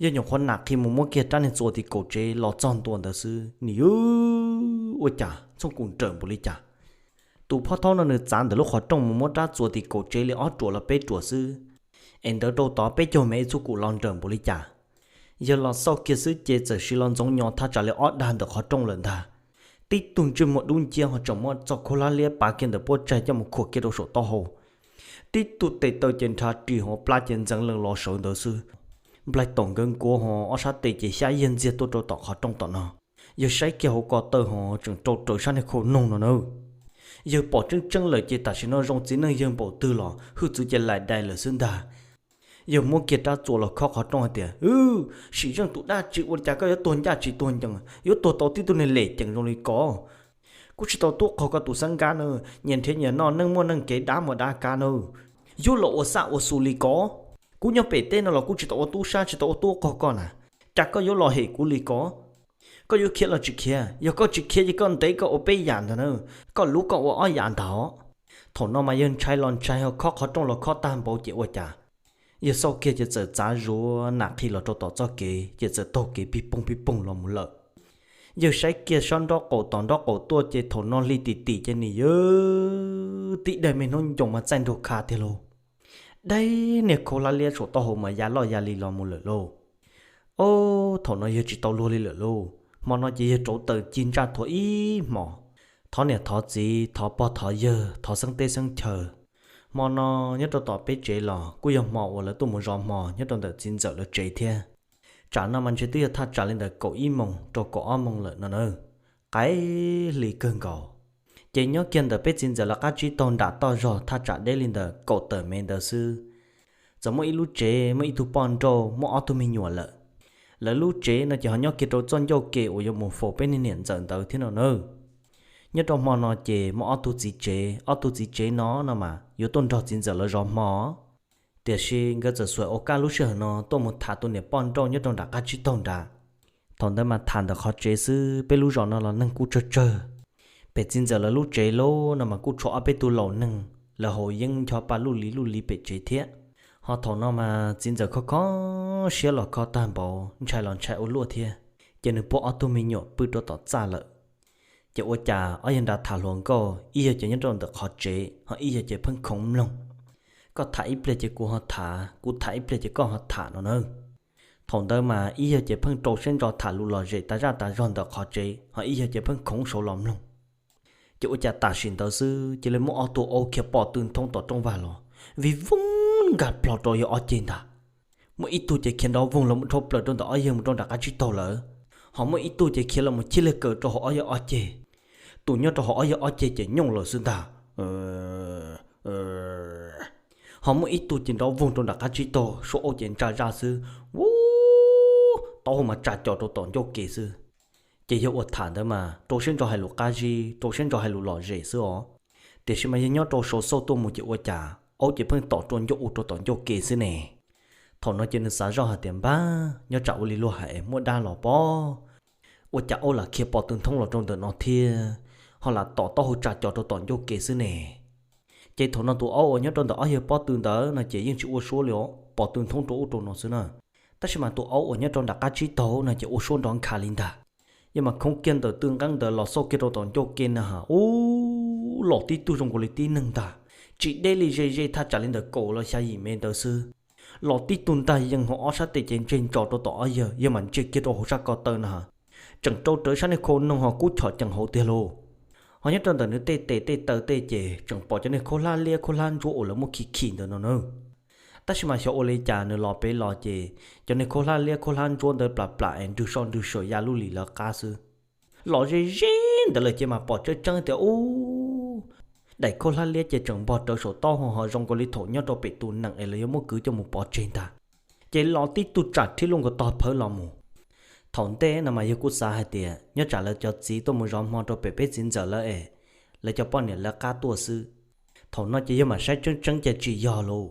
Yawg nyuam qhuav nam qhi mus muab kiag rab niag txuas tim kaum tsev los txog ntua ntawd xwb, nws ua cas txhob kus nrawm npaum li cas. Tus phob thaub no nws txav ntawm lub qhov rooj mus muab rab txuas tim kaum tsev li ob ruam los peb ruam xwb, es ntawd rau tod peb caug mev txhob kus los nrawm npaum li cas. Yawg los xauj kiag xwb ces txawm siv los ntxoov nyos thaj tsam li ob dag ntawm qhov rooj lawm ntag. Tib tug ntsej muag dub nciab ho tseem muab txoj khaub hlab liab pav kiag ntawm puab tsaig coj mus khuam kiag rau saum taub hau. Tib tug tes taw ces nrhav ris hauv plab ces ntxeev lees los sawv ntawd xwb. Nplaig taum nkawd nkuav ho ob sab tes ces xyab yiag ntxiag tuaj rau tom qhov rooj tom no. Yawg saib kiag hauv ko taw ho tseem rau rawv sab niag khau noog no na. Yawg pom tseeb tseeb lawm ces tam sim no zoo txiv neej yawg npaum twg los hwj txwv ces laim dais lawm xwb ntag. Yawg muab kiag rab txuas los khob qhov rooj hais tias, Sim zeej tus dab tsi ua li cas koj yuav tuag ncaj tsis tuag ncees, yuav tuag tau tib tug niag lem ceem zoo li ko? Kuv tsis tau tuaj qaug koj tus xab nkab na, nyias nrhiav nyias noj, neej muaj neej kev, dab muaj dab kab na. Yuav los ua xaj ua xus li ko. Kuv nyob pem teb no los kuv tsis tau ua tub sab tsis tau ua tub qaug koj na, cas koj yuav los hem kuv li ko? Koj yuav khiav los tsis khiav? Yog koj tsis khiav ces koj ntev koj ua peb yam ntag na, koj luv koj ua ob yam ntag. Thaum no mas yawg ntshai los ntshai ho khob qhov rooj los khob tag npaum ces ua cas yawg xauj kiag ces txawm txav zuav nam qhi los rau tom txoj kev ces txawm taug kev pig poog pig poog los mus lawm. Yawg saib kiag sab nraub qaum tom nraub qaum tuaj ces thaum no hli tim tim ces nws yawg tib daim me hnub ncoos mas txaij nraug kha tiag lauj. Daim niag khaub hlab liab saum taub hau mas ya loj ya li los mus lawm lauj. Ob, thaum no yawg tsis tau luag li lawm lauj. Hmo no ces yawg rauv taws ci ntsaj thuav ib hmos, thov niam thov txiv, thov pog thov yawg, thov xeeb teb xeeb chaw. Hmo no nyob rau tom peb tsev los kuj yog hmo uas lawv tuaj mus zov hmo nyob rau ntawm txiv ntxawm lawv tsev thiab. Tsam no mas ntshe twb yog thaj tsam li ntawm kaum ib moos rau kaum ob moos lawm no na. Qaib hli kawg nkaus. Ces nyob kiag ntawm peb txiv ntxawm lawv qab tsib taug nram toj zog thaj tsam deb li ntawm kaum tawm mev ntawd xwb, txawm muaj ib lub tsev muaj ib tug poj nrauj muaj ob tug me nyuam lawm. Lawv lub tsev no ces ho nyob kiag rau txoj ncauj ke uas yuav mus faus peb niag niam ntxawm ntawd thiab no na. Nyob rau hmo no ces muaj ob tug txiv tsev, ob tug txiv tsev no no mas yuav tuaj nrog txiv ntxawm lawv zov hmo. Tiam sis nkawd txawm xuas ua kaj lub sij hawm no tuaj mus tham tus niam poj nrauj nyob rau nram qab tsib taug nrad. Thaum ntawd mas tham ntawm qhov tsev xwb, peb lub zos no los neeg kuj tsawg tsawg. Pem txiv ntxawm lawv lub tsev lauj no mas kuj tshuav ob peb tug laus neeg, lawv haus yeeb ncho pa luj li luj li pem tsev thiab. Ho thaum no mas txiv ntxawm khob khob siab los khob tag npaum, ntshai los ntshai ua luaj thiab, ces nws puag ob tug me nyuam pw rau tom txaj lawm. Ces ua cas ob yawg nrad tham hluas nkauj, ib yawg ces nyob rau ntawm qhov tsev ho ib yawg ces pheej khoov mloog. Koj tham ib pliag ces kuv ho tham, kuv tham ib pliag ces koj ho tham no na. Thaum ntawd mas ib yawg ces pheej rau siab ntso tham lus lom zem tas zaj tas zog ntawm qhov tsev, ho ib yawg ces pheej khoov saud los mloog. Ces ua cas tam sim ntawd xwb cia li muaj ob tug aub khiav pom tw nthoob tom rooj vag los, vij voog nkag plho rau yawg ob ceg ntag. Muaj ib tug ces khiav nrov voog los mus dhau plaws rau ntawm ob yawg mus rau nram qab tsib taug lawm, ho muaj ib tug ces khiav los mus chij lig kaws rau hauv ob yawg ob ceg. Tus nyob rau hauv ob yawg ob ceg ces nyooj lawm xwb ntag. Ho muaj ib tug ces nrov voog rau nram qab tsib taug, suab aub ces ntsa zaj xwb, u, taub hau mas tsa co rau tom ncauj kev xwb. Ces yog ua tham ntawd mas rau siab ntso hais lus qab zib, rau siab ntso hais lus lom zem xwb os. Tiam sis mas yog nyob rau saum xauj tuaj mus ces ua cas aub ces pheej tom rua ncauj ua rau tom ncauj ke xwb ne. Thaum no ces nws xav zoj hais tias npab, nyob tsam ua li luag hais es muaj dab los pob, ua cas aub lam khiav pov tw nthoob los rau ntawm no thiab, ho lam tom taub hau tsa cos rau tom ncauj ke xwb ne. Ces thaum no tus aub uas nyob rau ntawm ob yawg pob tw ntawd no ces yeej tsis ua suab li os, pov tw nthoob rau ub rau no xwb na. Tab sis mas tus aub uas nyob rau nram qab tsib taug no ces ua suab nrov nkhav li ntag. Yog mas khoob kiag ntawm tw nqeeb ntawd los xauj kiag rau tom ncauj ke na ha, ub, los tib tug zoo nkaus li tib neeg ntag, tsis deb li ze ze thaj tsam li ntawm kaum los xya yim mev ntawd xwb. Los tib tug ntag yeej hauv ob sab tes ces ntseg ntsos rau tom ob yawg, yog mas ntseg kiag rau hauv sab ko taw na ha, tseem rau rawv sab niag khau noog ho kub chom cees hauv tiag lauj. Ho nyob rau ntawm nws tej tes tej taw tej ces tseem pom cov niag khaub hlab liab khaub hlab ntsuab uas lawv muab khi khi ntawd no na. Tab sis mas xyov ua li cas nws los pem los ces cov niag khaub hlab liab khaub hlab ntsuab ntawd plam plam es nrwg soj nrwg saum ya lub lim lawv qab xwb. Los ze ze ntawd lawm ces mas pom tseeb tseeb tias ub, daim khaub hlab liab ces tseem npog rawv saum taub hau ho zoo nkaus li thaum nyob rau pem tus nees es lawv yuav muab kwv coj mus pov tseg ntag. Ces los tib tug tsam rhib luj nkaus tog phawv los mus. Thaum ntej no mas yawg kuj xav hais tias nyob tsam lawv cov txiv tuaj mus zov hmo rau pem peb txiv ntxawm lawv es lawv cov poj niam lawv qab tuaj xwb. Thaum no ces yawg mam saib tseeb tseeb ces tsis yog lauj.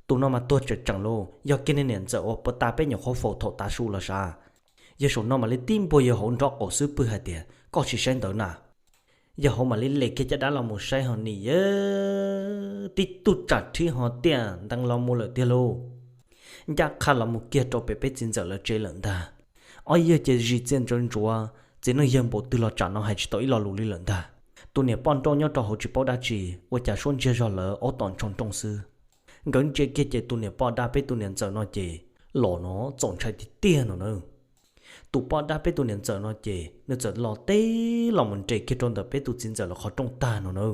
Tus no mas tuag tseem tseem lauj, yog kiag niag niam ntxawm uas puag ta peb nyuam qhuav faus thaum tav su los sav. Yawg saum no mam li tib npuag yawg hauv nrob qaum xwb pwg hais tias koj sim saib ntawd na. Yawg hauv mam li les kiag caj dab los mus saib ho nim yawg tib tug tsam rhib ho tiaj ntees los mus lawm tiag lauj. Ncaj qha los mus kiag rau pem peb txiv ntxawm lawv tsev lawm ntag. Ob yawg ces zis txiaj ntsuav ntsuav, txiv neej yawg npaum twg los tsam no hais tsis tau ib lo lus li lawm ntag. Tus niam poj nrauj nyob rau hauv tsis paub dab tsi, ua cas suab ntsiag zog lawv aub tom ntshoo nrooj xwb. Nkawd ntsia kiag ces tus niam poj dab peb tus niam ntxawm no ces los no txaus ntshai tiag tiag no na. Tus poj dab peb tus niam ntxawm no ces nws txawm los teb los mus nres kiag rau ntawm peb tus txiv ntxawm lawv qhov rooj tag no na.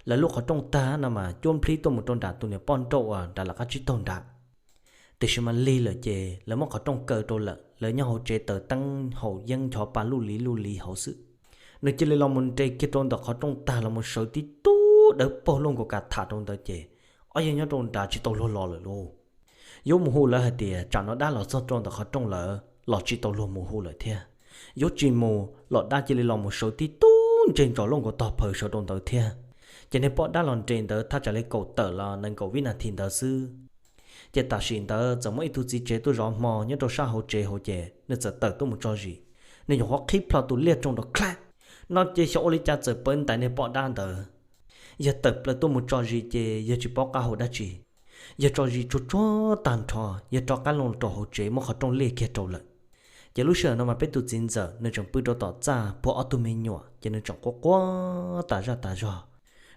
Lawv lub qhov rooj tag no mas cuab nplhib tuaj mus rau nram tus niam poj nrauj uas nram lawv qab tsib taug nrad. Tiam sis mas lig lawm ces lawv muab qhov rooj kaw rau lawm, lawv nyob hauv tsev taws teeb haus yeeb nchov pa luj li luj li hauv xwb. Nws cia li los mus nres kiag rau ntawm qhov rooj tag los mus sawv tib tug dawb paug luaj nkaus kas tham rau ntawd ces ob yawg nyob rau nrad tsis tau luag los lawm lauj. Yuav mus hu lawv hais tias tsam no dab los txog rau ntawm qhov rooj lawm los tsis tau luag mus hu lawm thiab. Yuav tsis mus los dab cia li los mus sawv tib tug ntseg ntsos luaj nkaus tog phaws sawv rau ntawd thiab. Ces niag poj dab los nres ntawd thaj tsam li kaum tawm los nees nkaum vib nas this ntawd xwb. Ces tam sim ntawd txawm muaj ib tug txiv tsev tuaj zov hmo nyob rau sab hauv tsev hauv ces nws txawm tawm tuaj mus tso zis. Nws nyuam qhuav qhib plho tus liaj rooj rau khlab no ces xyov ua li cas txawm pawv ntais niag poj dab ntawd. Yawg tawm plaws tuaj mus tso zis ces yawg tsis paub qab hau dab tsi. Yawg tso zis tsuag tsuag tag nrho, yawg rov qab loo rau hauv tsev muab qhov rooj liaj kiag rau lawm. Ces lub sij hawm no mas peb tus txiv ntxawm nws tseem pw rau tom txaj puag ob tug me nyuam ces nws tseem quaj quaj tas zaj tas zog.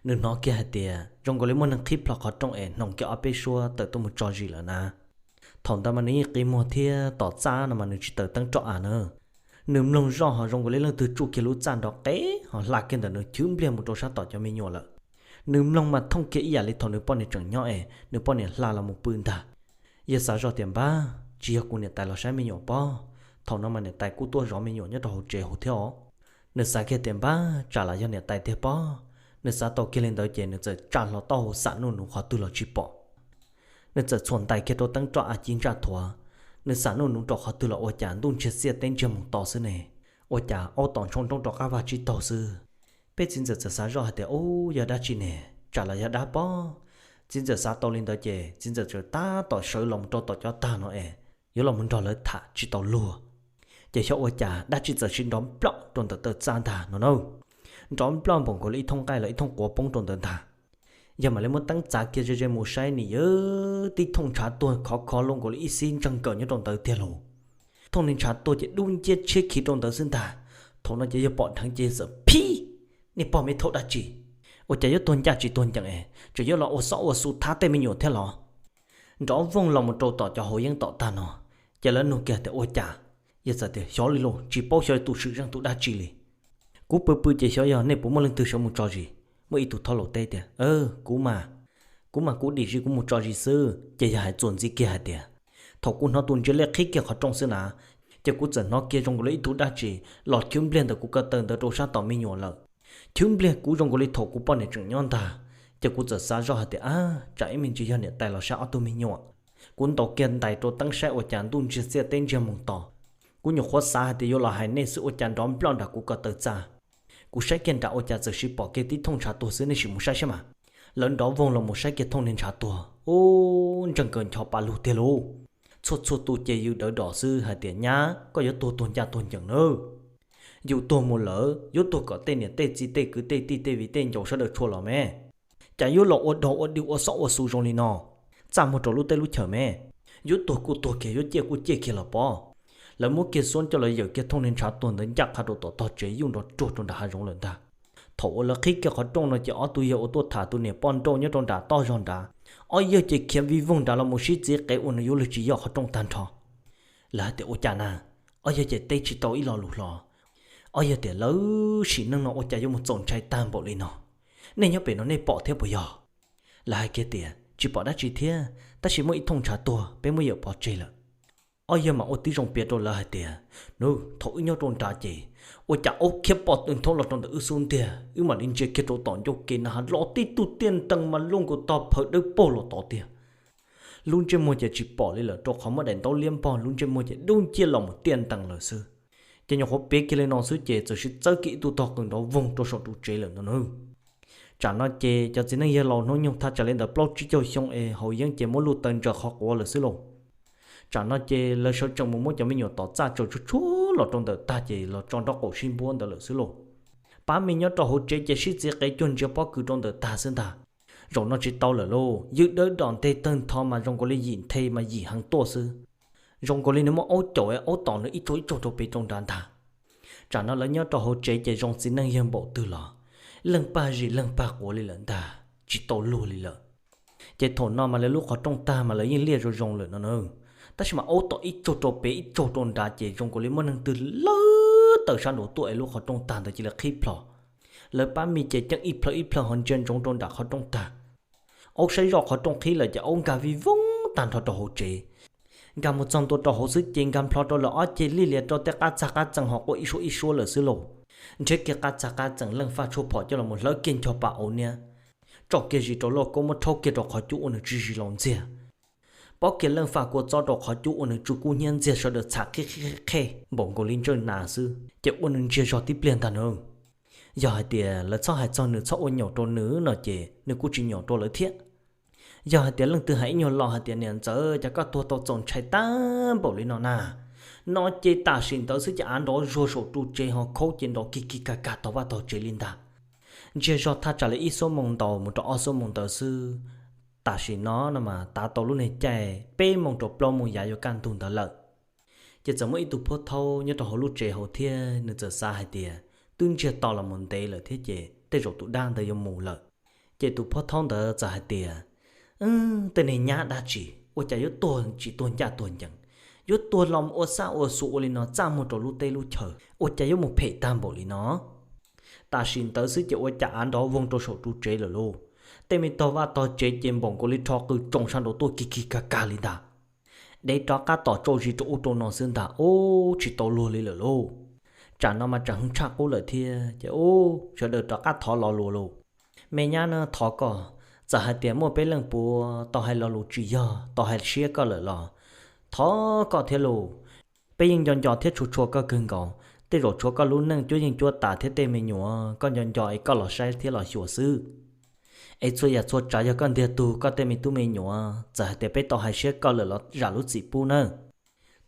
Nws hnov kiag hais tias zoo nkaus li muaj neeg qhib plho qhov rooj es hnoos kiag ob peb suab tawm tuaj mus tso zis lawm na. Thaum ntawd mas nws yeej qi muag thiab tom txaj no mas nws tsis taws teeb roj av na. Nws mloog zoj ho zoo nkaus li leej twg tsuj kiag lub txaj nrov qev ho hla kiag ntawm nws chwv npliag mus rau sab tom cov me nyuam lawm. Nws mloog mas thooj kiag ib yam li thaum nws poj niam tseem nyob es nws poj niam hla los mus pw ntag. Yawg xav zoj tias npab, tsis yog kuv niam tais los saib me nyuam pob. Thaum no mas niam tais kuj tuaj zov me nyuam nyob rau hauv tsev hauv thiab os. Nws xav kiag tias npab tsam los yog niam tais tiag pob. Nws xav tau kiag li ntawd ces nws txawm tsa hlo taub hau xam nuj nuv qhov twg los tsis pom. Nws txawm txhuam ntais kiag rau teeb roj av ci ntsaj thuav. Nws xam nuj nuv rau qhov twg los ua cas ntuj ntsiag xiaj teb ntsiag moos to xwb ne. Ua cas aub tom ntshoo nroob rov qab vag tsib taug xwb. Peb txiv ntxawm txawm xav zoj hais tias ub, yog dab tsi ne, tsam los yog dab pob. Txiv ntxawm xav tau li ntawd ces txiv ntxawm txawm tab tom sawv los mus rau tom cov tag no es yuav los mus nrog lawv tham tsis tau luag. Ces xyov ua cas dab tsi txawm sis nrov nploj rau ntawm taw txaj ntag no na. Nrov nploj npaum nkaus li ib thooj nqaij los ib thooj quav poob rau ntawd ntag. Yawg mam li muab teeb txav kiag ze ze mus saib nim yawg tib thooj ntshav tuag khov kho luaj nkaus li ib xib ntseeg kawm nyob rau ntawd tiag lauj. Thooj niag ntshav tuag ces dub nciab tshiab khiv rau ntawd xwb ntag. Thaum no ces yawg pom dheev ces txawm phib, niag pog me thaum dab tsi, ua cas yuav tuag ncaj tsis tuag ncees es tseem yuav los ua xob ua xu thab tej me nyuam thiab los? Nrov vooj los mus rau tom cov hauv yeeb tom tag no, ces lawv nug kiag tias ua cas? Yawg txawm tias xyov li lauj, tsis paub xyov tus swm zeej tus dab tsi li. Kuv pw pw ces xyov yog nej puas muaj leej twg sawv mus tso zis. Muaj ib tug thab laus teb tias kuv mas, kuv mas kuv dim zis kuv mus tso zis xwb. Ces yawg hais txuas ntxiv kiag hais tias thaum kuv hnov tus ntsiav liaj qhib kiag qhov rooj xwb na, ces kuv txawm hnov kiag zoo nkaus li ib tug dab tsi los chwv npliag ntawm kuv ko taw ntawd rau sab tom me nyuam lawm. Chwv npliag kuv zoo nkaus li thaum kuv poj niam tseem nyob ntag. Ces kuv txawm xav zoj hais tias ab, tsam ib me ntsis yog niam tais los saib ob tug me nyuam. Kuv ntaus kiag ntais rau teeb saib ua cas ntuj ntsiag xiaj teb ntsiag moos to. Kuv nyuam qhuav xav hais tias yuav los hais nej xwb ua cas nrov nploj nram kuv ko taw txaj. Kuv saib kiag nram ua cas txawm sim pom kiag tib thooj ntshav tuag xwb, nej sim mus saib saib mas. Lawv nrov voog los mus saib kiag thooj niag ntshav tuag, ub, ntseeg kawg ncho pa lug tiag lauj. Txhua txhua tus ces yws dawv dos xwb hais tias nyab, koj yuav tuag tuag ncaj tuag ncees nawb. Yus tuag mus lawm yuav tuag kom tej niam tej txiv tej kwv tej tij tej viv tej ncaus sawv daws tshua los me. Cas yuav los ua dog ua dig ua xob ua xu zoo li no, txaj muag rau lub teb lub chaws me. Yuav tuag kuj tuag kiag, yuav ciaj kuj ciaj kiag los pob. Lawv muab kiag xuab coj los yawm kiag thooj niag ntshav tuag ntawd ncaj qha rau tom tog tsev yuj nrov ruag rau nram hav zoov lawm ntag. Thaum uas lawv qhib kiag qhov rooj no ces ob tug yawg ua tuaj tham tus niam poj nrauj nyob rau nram toj zog nrad, ob yawg ces khiav vij voog nrad los mus sib txiv qev ua nws yuav lwg tsis yoj qhov rooj tag nrho. Lawv hais tias ua cas na, ob yawg ces teb tsis tau ib lo lus hlo. Ob yawg tias lawv sim neej no ua cas yuav mus txaus ntshai tag npaum li no, nej nyob pem no nej pom thiab puas yog? Lawv hais kiag tias tsis pom dab tsi thiab, tab sis muaj ib thooj ntshav tuag peb muab yawm pov tseg lawm. Ob yawg mas ua tib zoo piav rau lawv hais tias, nws thaum wb nyob rau nrad ces ua cas aub khiab poj tw nthoob los rau ntawm wb xub ntiag, wb mam li ntsia kiag rau tom ncauj kev na has los tib tug tiaj ntees mas luj nkaus tog phaw dawb paug los tod tiag. Lub ntsej muag ces tsis pom li lawm rau qhov muab daim ntaub liab npog, lub ntsej muag ces dub nciab los mus tiaj ntees lawm xwb. Ces nyuam qhuav piav kiag li no xwb ces txawm sim txawb kiag ib tug tog qws nrov voog rau saum ru tsev lawm no na. Tsam no ces cov txiv neej yawg laus hnub nyoog thaj tsam li ntawd plaub tsib caug xyoo es haus yeeb ces muab luj taw ntsaws qhov quav lawm xwb lauj. Tsam no ces lawv sawv tsees mus muab cov me nyuam tom txaj tsaws tshuab tshuab los rau ntawm tag ces los tso nraub qaum sib npuab ntawd lawm xwb lauj. Pab me nyob rau hauv tsev ces sib txiv qev cuag ntsia pob kws rau ntawm tag xwb ntag. Zaum no tsis tau lawm lauj, yws dawv dos nteg tawg ntho mas zoo nkaus li yim nthe mas yim heev tuaj xwb. Zoo nkaus li nws muaj aub caum es aub tom nws ib tsuag ib tsuag rau pem rau nrad ntag. Tsam no lawv nyob rau hauv tsev ces zoo txiv neej yawg npaum twg los leej pag zis leej pag quav li lawm ntag, tsis tau luag li lawm. Ces thaum no mas lawv lub qhov rooj tag mas lawv yeej liaj zoo zoo lawm no na. Tab sis mas aub tom ib tsuag rau pem ib tsuag rau nrad ces zoo nkaus li muaj neeg twg lawv taws sab nraud tuaj es lub qhov rooj tag ntawd cia li qhib plho. Lawv pab me ces ceeb ib plhaw ib plhaw ho ntsia ntsoov rau nram qhov rooj tag. Aub saib zoj qhov rooj qhib lawm ces aub nkag vij voog tag nrho rau hauv tsev. Nkag mus txog ntua rau hauv xwb ces nkag nplho rau lawv ob ceg lij lias rau tej qab txag qab txees ho quaj ib suab ib suab lawm xwb lauj. Nrhiav kiag qab txag qab txees leej faj tshuaj phom coj los mus hlawv kiag ncho pa auv niab, tso kiag zis rau lauj kaub muab rhaub kiag rau qhov cub ua nws tsw zis laus ntxiag. Pob kiag leej faj kua txob rau qhov cub ua nws tsw kub hnyiab ntxiag sawv daws txham qhib qhib qhib npaum nkaus li ntsawj nas xwb ces ua nws ntsiag zog tib pliag ntag na. Yog hais tias lawv txhob hais txog nws txhob ua nyaum rau nws no ces nws kuj tsis nyaum rau lawv thiab. Yog hais tias leej twg hais ib nyuag lo hais tias niam ntxawm cas koj tuag tau txaus ntshai tag npaum li no na, no ces tam sim ntawd xwb ces av nrov zuag saum ru tsev ho khaub ces nrov kig kig kag kag tog vaj tog tsev li ntag. Ntsiag zog thaj tsam li ib xuab moos ntaus mus rau ob xuab moos ntawd xwb. Tam sim no no mas tav tau lub niag caij peb moos rau plaub moos yav yuav kaj ntug ntawd lawm. Ces txawm muaj ib tug phuab thaub nyob rau hauv lub tsev hauv thiab nws txawm xav hais tias twb ntsiag to los mus ntev lawm thiab ces tej zaum tus dab ntawd yuav mus lawm. Ces tus phuab thaub ntawd txawm hais tias, tej niag nyab dab tsi ua cas yuav tuag tsis tuag ncaj tuag ncees, yuav tuag los ua xab ua xus ua li no txaj muag rau lub teb lub chaw, ua cas yuav mus phem tag npaum li no. Tam sim ntawd xwb ces ua cas av nrov voog rau saum ru tsev lawm lauj. Tej me tog vaj tog tsev ces npaum nkaus li rho qws tsoo sab nraud tuaj kig kig kag kag li ntag. Dev rov qab tom tsau zis rau ub rau no xwb ntag, ub tsis tau luag li lawm lauj. Tsam no mas tseem heev tshaj qub lawm thiab ces ub sawv daws rov qab thov lo lus lauj. Me nyab na, thov koj, txawm hais tias muaj peb leej puav tau hais lo lus tsis yog, tau hais siab koj lawm los thov koj thiab lauj. Peb yeej nco nco thiab tshua tshua koj kawg nkaus, tej zaum tshuav koj lub neej cuab yeej cuab tas thiab tej me nyuam koj nco nco es koj los saib thiab los xyuas xwb. Es txhua yam txhua tsav yog koj ntiag tug koj tej me tub me nyuam, txawm hais tias peb tau hais siab koj lawm los zam lub txim pub nawb.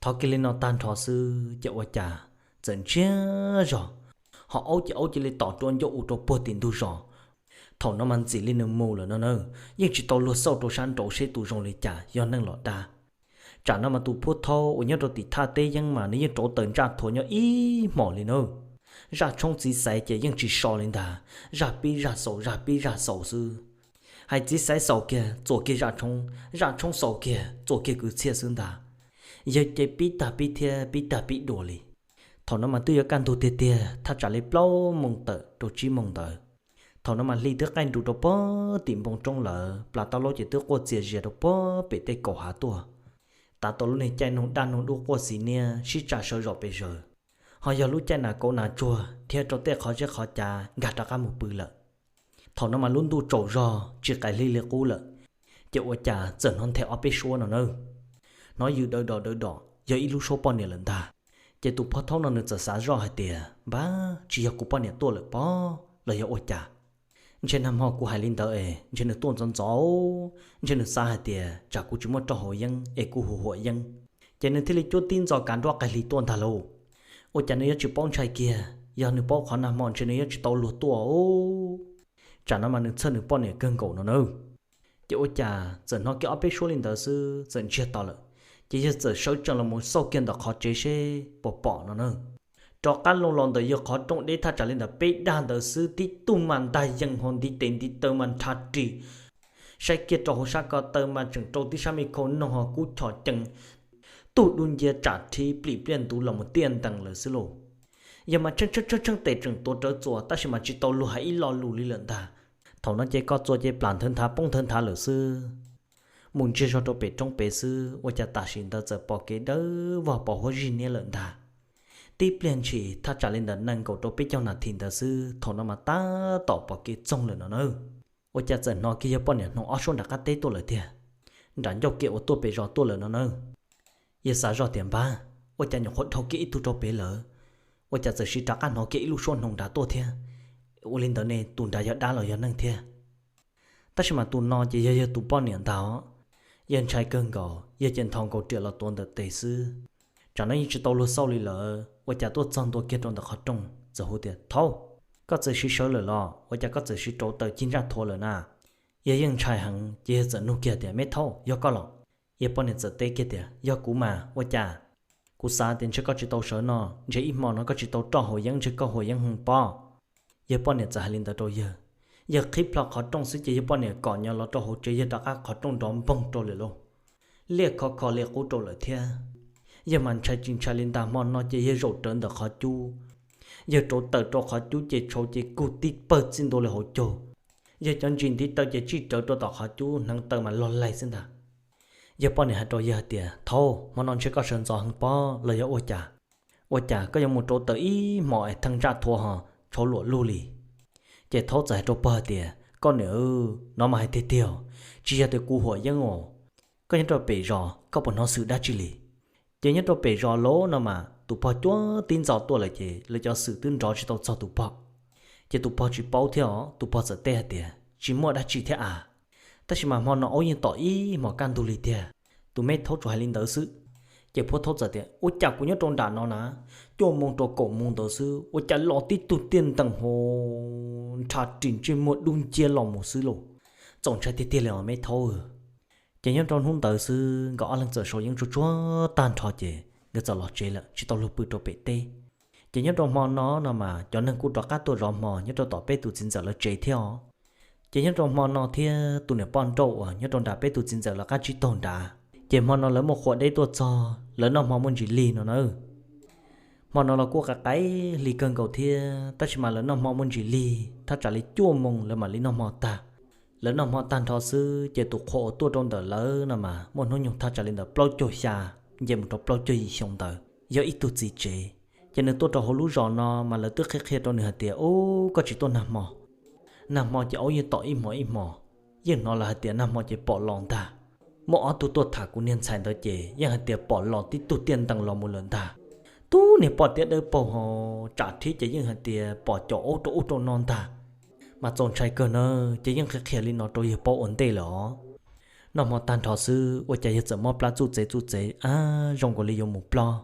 Thov kiag li no tag nrho xwb ces ua cas txawm ntsiag zog, ho aub ces aub cia li tom rua ncauj u rau puag tim ntug zos. Thaum no mas ntxim li nws mus lawm no na, yeej tsis tau luag xauj rau sab nraud seb tus zoo li cas yog neeg los dab. Tsam no mas tus phuab thaub uas nyob rau tim thaj teb yeeb mas nws yeej rauv taws ntsaj thuav nyob ib hmos li na. Zaj tshoob txiv xaiv ces yeej tsis so li ntag, zaj pib zaj xaus zaj pib zaj xaus xwb. Hais txiv xaiv xaus kiag txuas kiag zaj tshoob, zaj tshoob xaus kiag txuas kiag kwv txhiaj xwb ntag. Yawg ces pib tag pib thiab pib tag pib dua li. Thaum no mas twb yuav kaj ntug tiag tiag thaj tsam li plaub moos tawm rau tsib moos ntawd. Thaum no mas hli twb qaij nrus rau puag tim npoo roob lawm, plas tau laub ces twb quaj txias zias rau puag pem tej kaum hav tuaj. Tav tau lub niag caij noog daj noog dub quaj xis niab sib tsa sawv zom pes zaws, ho yog lub caij nas kauv nas tsuag thiab rau tej qhov zeb qhov cav nkag rov qab mus pw lawm. Thaum no mas lub ntuj tsaus zog tsis qais hli li qub lawm, ces ua cas txawm hnov nthe ob peb suab no na. Hnov yws dawv dos dawv dos yog ib lub suab poj niam lawm ntag. Ces tus pog thaub no nws txawm xav zoj hais tias, Npab, tsis yog kuv poj niam tuaj lawm pob los yog ua cas? Ntshe nag hmo kuv hais li ntawd es ntshe nws tuaj ntxov ntxov, ntshe nws xav hais tias tsam kuv tsis muaj roj haus yeeb es kuv hu huam yeeb, ces nws thiaj li cuab tib ntxo kav nruab qaig hli tuaj ntag lauj. Ua cas nws yuav tsis paub ntshai kiag? Yog nws paub qhov nag hmo ntshe nws yuav tsis tau luag tuaj. Tsam no mas nws txhawj nws poj niam kawg nkaus no na. Ces ua cas txawm hnov kiag ob peb suab li ntawd xwb txawm ntsiag to lawm. Ces yawg txawm sawv tsees los mus xauj kiag ntawm qhov tsev seb puas pom no na. Rov qab loo los ntawm yawg qhov rooj deb thaj tsam li ntawm peb dag ntawd xwb, tib tug mas ntag yees hauv ntiv tes ntiv taw mas nrhav ris. Saib kiag rau hauv sab ko taw mas tseem rau tib sab me khau noog ho kub chom cees, tug dub ncia tsam rhiv plim pliaj ntuv los mus tiaj ntees lawm xwb lauj. Yawg mas tsheej tsheej tsheej tes tseem tuav rawv txuas tab sis mas tsis tau luag hais ib lo lus li lawm ntag. Thaum no ces koj txua ces plam nthawv nthav poob nthawv nthav lawm xwb. Mus ntsiag zog rau pem roob pem xwb ua cas tam sim ntawd txawm pom kev dawb vog pos huab zig niab lawm ntag. Tib pliag ntshis thaj tsam li ntawm nees nkaum rau peb caug nas this ntawd xwb thaum no mas tab tom pom kev txoog lawm no na. Ua cas txawm hnov kiag yawg poj niam hnoos ob suab nram qab teb tuaj lawm tiag, nram ncauj ke uas tuaj pem zos tuaj lawm no na. Yawg xav zoj tias, Npab, ua cas nyuam qhuav dhau kiag ib tug rau pem lawm, ua cas txawm siv rov qab hnov kiag ib lub suab hnoos nrad tuaj thiab? Ua li ntawd ne tus nrad yog dab los yog neeg thiab? Tab sis mas tus no ces yog yawg tus poj niam ntag. Yawg ntshai kawg nkaus, yawg ces nthos nkaus riam los tuav ntawm tes xwb. Tsam no yeej tsis tau luag xauj li lawm ua cas tuaj txog ntua kiag rau ntawm qhov rooj txawm hu tias, Thaub, koj txawm siv sawv lawm los? Ua cas koj txawm siv rauv taws cig ntsaj thuav lawm na? Yawg yeej ntshai heev ces yawg txawm nug kiag tias, Me thaub, yog koj los? Yawg poj niam txawm teb kiag tias, Yog kuv mas, ua cas? Kuv xav tias ntshe koj tsis tau sawv no, ntshe ib hmo no koj tsis tau roj haus yeeb ntshe koj huam yeeb heev pob. Yawg poj niam txawm hais li ntawd rau yawg. Yawg qhib plho qhov rooj xwb ces yawg poj niam kom nyo los rau hauv tsev, yawg rov qab qhov rooj nrov npoog rau lawm lauj. Liaj khov kho li qub rau lawm thiab. Yawg mas ntshai tsis ntshai li ntag, hmo no ces yawg zaum rawv ntawm qhov cub. Yawg rauv taws rau qhov cub ces tshauv ces kug tib pawg txij ntua li hauv caug. Yawg cov ntsis ntiv taw ces tsij rawv rau tom qhov cub, hneev taw mas log laig xwb ntag. Yawg poj niam hais rau yawg hais tias, Thaub, hmo no ntshe koj sawv ntxov heev pob los yog ua cas? Ua cas koj yuav mus rauv taws ib hmos es theej ntsaj thuav ho tshauv luam lug li? Ces Thaub txawm hais rau pog hais tias, Koj niam, no mas hais tiag tiag, tsis yog tias kuv huam yeeb os. Koj nyob rau pem zos koj puas hnov xwm dab tsi li? Ces nyob rau pem zos lawm no mas tus pog cuab tib ntxo tuaj lawm ces lawv cov xwm twb nrov tsis tau txog tus pog. Ces tus pog tsis paub thiab os, tus pog txawm teb hais tias, Tsis muaj dab tsi thiab a. Tab sis mas hmo no aub yeej tom ib hmos kaj ntug li tiag. Tus me thaub tsuas hais li ntawd xwb. Ces phuab thaub txawm tias, Ua cas kuv nyob rau nram no na, cuaj moos rau kaum moos ntawd xwb ua cas los tib tug tiaj ntees ho nrhav ris ntsej muag dub nciab los mus xwb lauj. Txaus ntshai tiag tiag li os me thaub. Ces nyob rau hnub ntawd xwb nkawd ob leeg txawm sau yeeb tsuag tsuag tag nrho ces nkawd txawm los tsev lawm, tsis tau luag pw rau pem teb. Ces nyob rau hmo no no mas cov neeg kuj rov qab tuaj zov hmo nyob rau tom peb tus txiv ntxawm lawv tsev thiab os. Ces nyob rau hmo no thiab tus niam poj nrauj uas nyob rau nram peb tus txiv ntxawm lawv qab tsib taug nrad, ces hmo no lawv muaj qhua deb tuaj txog, lawv noj hmo muaj ntsis lig no na. Hmo no los kuj qais qais hli kawg nkaus thiab, tab sis mas lawv noj hmo muaj ntsis lig thaj tsam li cuaj moos lawv mam li noj hmo tag. Lawv noj hmo tag nrho xwb ces tus qhua uas tuaj rau ntawm lawv no mas muaj hnub nyoog thaj tsam li ntawm plaub caug xya nce mus rau plaub caug yim xyoo ntawd, yog ib tug txiv tsev. Ces nws tuaj rau hauv lub zos no mas lawv twb qhia qhia rau nws hais tias, Ub, koj tsis tuaj nag hmo. Nag hmo ces aub yeej tom ib hmos ib hmos, yeej hnov lawv hais tias nag hmo ces pom los ntag. Muaj ob tug tuaj tham kuv niag ntxhais ntawd ces yeej hais tias pom los tib tug tiaj ntees los mus lawm ntag. Tub niag poj tiab dawb paug ho tsam thiab ces yeej hais tias pom caum aub rau ub rau no ntag. Mas txaus ntshai kawg na, ces yeej qhia qhia li no rau yawg paub ua ntej lawm os. Noj hmo tag nrho xwb ua cas yawg txawm mob plab txuj txev txuj txev, ab, zoo nkaus li yuav mus ploj.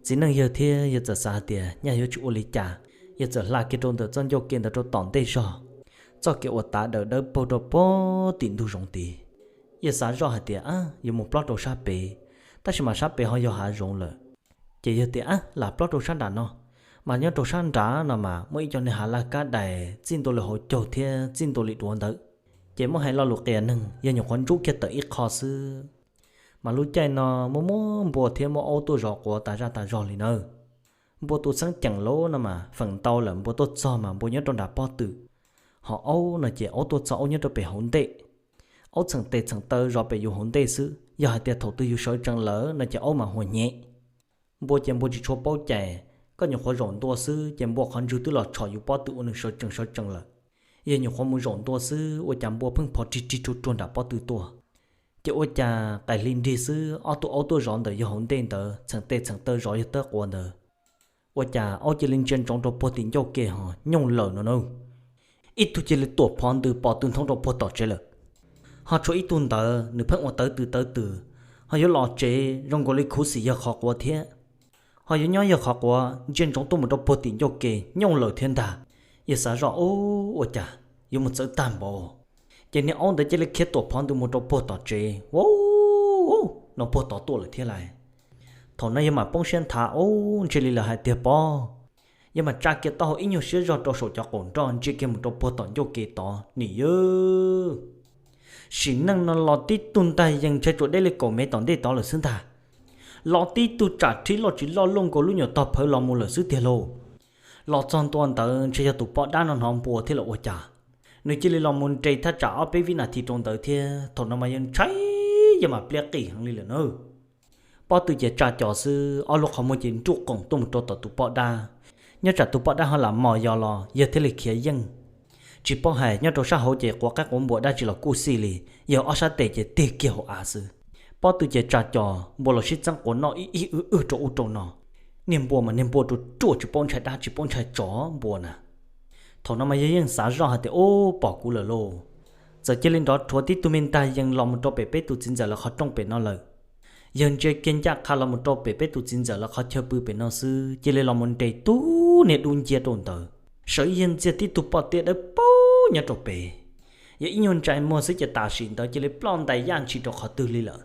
Txiv neej yawg thiab yawg txawm xav hais tias nyaj yuav tsis ua li cas, yawg txawm hla kiag rau ntawm txoj ncauj ke ntawd rau tom ntej zog, txoj kev uas tav daws dawb paug rau pog tim ntug zoov tid. Yawg xav zoj hais tias, Ab, yuav mus plob rau sab pem, tab sis mas sab pem ho yog hav zoov lawm. Ces yawg tias, Ab, lam plob rau sab nram no. Mas nyob rau sab nrad no mas muaj ib co niag hav laj kab dais txij ntua li hauv caug thiab txij ntua li duav ntawd. Ces muab hais lo lus qias neeg yawg nyuam qhuav ntsub kiag tawm ib qho xwb. Mas lub caij no muaj muaj npua thiab muaj aub tuaj zov quav tas zaj tas zog li nawb. Npua tus xeeb ceem lawm no mas feem ntau lawm npua tuaj txog mas npua nyob rau nram pob tw, ho aub no ces aub tuaj txog aub nyob rau pem hauv ntej. Aub txheem tes txheem taw zov pem yus hauv ntej xwb, yog hais tias thaum twg yus sawv tsees lawm no ces aub mas huas hnyev. Npua ces npua tsis tshua paub cai, koj nyuam qhuav zaum ntua xwb ces npua qhov ntswg twb los tshom yus pob tw ua nws sawv tsees sawv tsees lawm. Yawg nyuam qhuav mus zaum ntua xwb ua cas npua pheej phov rig rig ruag ruag nram pob tw tuaj. Ces ua cas qais hli nrig xwb ob tug aub tuaj zov ntawm yawg hauv ntej ntawd txheem tes txheem taw zov yawg tawb quav ntawd, Ua cas aub cia li ntsia ntsoov rau puag tim ncauj ke ho nyooj lawm no na. Ib tug cia li tuam phov ntws pov tw nthoob rau puag tom tsev lawm. Ho tshuav ib tug ntawd nws pheej ua tawv tws tawv tws, ho yuav los tsev zoo nkaus li khuv xim yawg qhov quav thiab. Ho yuav nyob yawg qhov quav ntsia ntsoov tuaj mus rau puag tim ncauj ke nyooj lawm thiab ntag. Yawg xav zoj ub, ua cas yuav mus txawv tag npaum. Ces niag aub ntawd cia li khiav tuam phov ntws mus rau puag tom tsev, ua no puag tod tuaj lawm thiab lauj. Thaum no yawg mam poob siab nthav ub, ntshe li lawv hais tiag pob. Yawg mam tsa kiag taub hau ib nyuag siab zog rau saum cov qaum nroj ntsia kiag mus rau puag tom ncauj ke tod nim yawg. Sim neej no los tib tug ntag yees ntshai tsuas deb li kaum mev tom ntej tod lawm xwb ntag. Los tib tug tsam rhib loj tsis loj luaj nkaus lub nyuam tog phawv los mus lawm xwb tiag lauj. Los txog ntua ntawd ntshe yog tus poj dab no hnov npua thiab los ua cas, nws cia li los mus nres thaj tsam ob peb vib nas this rau ntawd thiab. Thaum no mas yawg ntshai, yawg mam pliab qis heev li lawm na. Pob tw ces tsa cos xwb, ob lub qhov muag ces nruj qoom tuaj mus rau tom tus poj dab. Nyob tsam tus poj dab ho lam mos yos los yawg thiaj li khiav yeej. Tsis paub hais nyob rau sab hauv ces quav qaib quav npua dab tsi los kuj xij li, yawg ob sab tes ces tig kiag hauv av xwb. Pob tw ces tsa cos, npua los sib txeeb quav noj ib ib wb wb rau ub rau no. Niag npua mas niag npua ruam ruam tsis paub ntshai dab tsis paub ntshai tsov npua na. Thaum no mas yawg yeej xav zoj hais tias ub, pom kuv lawm lauj. Txawm cia li nrov rhuav tib tug me ntag yees los mus rau pem peb tus txiv ntxawm lawv qhov rooj pem no lawm. Yawg ntsia kiag ncaj qha los mus rau pem peb tus txiv ntxawm lawv qhov chaw pw pem no xwb, cia li los mus nres tub niag dub nciab rau ntawd, sawv ib yag ntxiag tib tug poj tiab dawb paug nyob rau pem. Yog ib nyuag ntsais muag xwb ces tam sim ntawd cia li ploj ntais yaj ntshis rau qhov twg li lawm.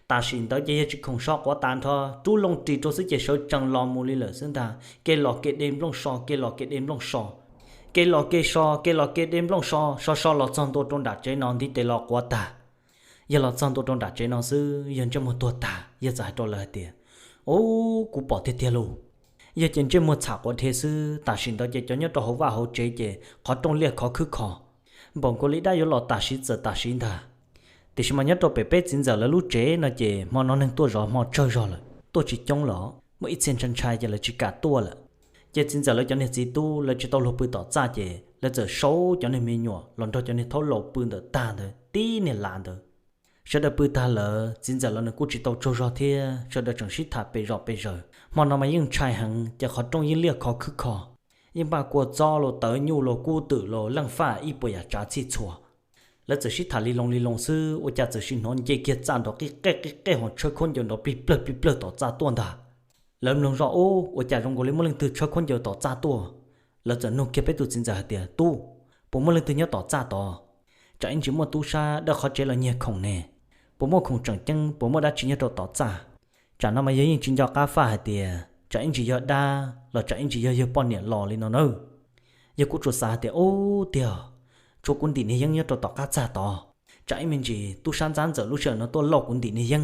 Tam sim ntawd ces yawg tsis khoom so quav tas nrho, rub loo ris rau xwb ces sawv tsees los mus li lawm xwb ntag. Kev los kev de nplooj so, kev los kev de nplooj so, kev los kev so, kev los kev de nplooj so, so so los txog ntua rau nram tsev no ntiv tes los quav tag. Yawg los txog ntua rau nram tsev no xwb yawg ntsej muag tuag tag, yawg txawm hais rau lawv hais tias, ub, kuv pom tiag tiag lauj. Yawg ces ntsej muag txham quav dhev xwb, tam sim ntawd ces cov nyob rau hauv vaj hauv tsev ces qhov rooj liaj khov khwb kho, npaum nkaus li dab yuav los tam sim txawm tam sim ntag. Tiam sis mas nyob rau pem peb txiv ntxawm lawv lub tsev no ces hmo no neeg tuaj zov hmo tsawg zog lawm, tuaj tsis coob los muaj ib txhia ntshai ntshai ces lawv tsis kam tuaj lawm. Ces txiv ntxawm lawv cov niag txiv tub lawv tsis tau luag pw tom txaj ces lawv txawm sau cov niag me nyuam los nrog cov niag thaub laus pw ntawm tag ntawd tib niag lav ntawd. Sawv daws pw tag lawm, txiv ntxawm los nws kuj tsis tau tsaug zog thiab, sawv daws tseem sib tham pes zom pes zaws. Hmo no mas yeej ntshai heev ces qhov rooj yeej liaj khov khwb kho, yeej npaj kua txob los tawv nyuj los kub twm los leej faj ib puas yam tsav txhij txhua. Lawv txawm sib tham li loo li loo xwb ua cas txawm sim hnov nce kiag txaj nrov qij qej qij qej ho tshawb khaub ncaws nrov plig plawg plig plawg tom txaj tuaj ntag. Lawv mloog zoj ub, ua cas zoo nkaus li muaj leej twg tshawb khaub ncaws tom txaj tuaj. Lawv txawm nug kiag peb tus txiv ntxawm hais tias, tub, puas muaj leej twg nyob tom txaj tod? Tsam ib ntsis muaj tub sab dawb qhov tsev los nyiag khoom ne. Puas muaj khoom tseem ceeb, puas muaj dab tsi nyob rau tom txaj? Tsam no mas yawg yeej tsis nco qab faj hais tias tsam ib ntsis yog dab los tsam ib ntsis yog yawg poj niam los li no nawb. Yawg kuj tsuas xav hais tias, ub tiag, tshuav kuv ntim niag yeeb nyob rau tom qab txaj tod, tsam ib me ntsis tub sab ntxab ntxawm lub sij hawm no tuaj lauj kuv ntim niag yeeb.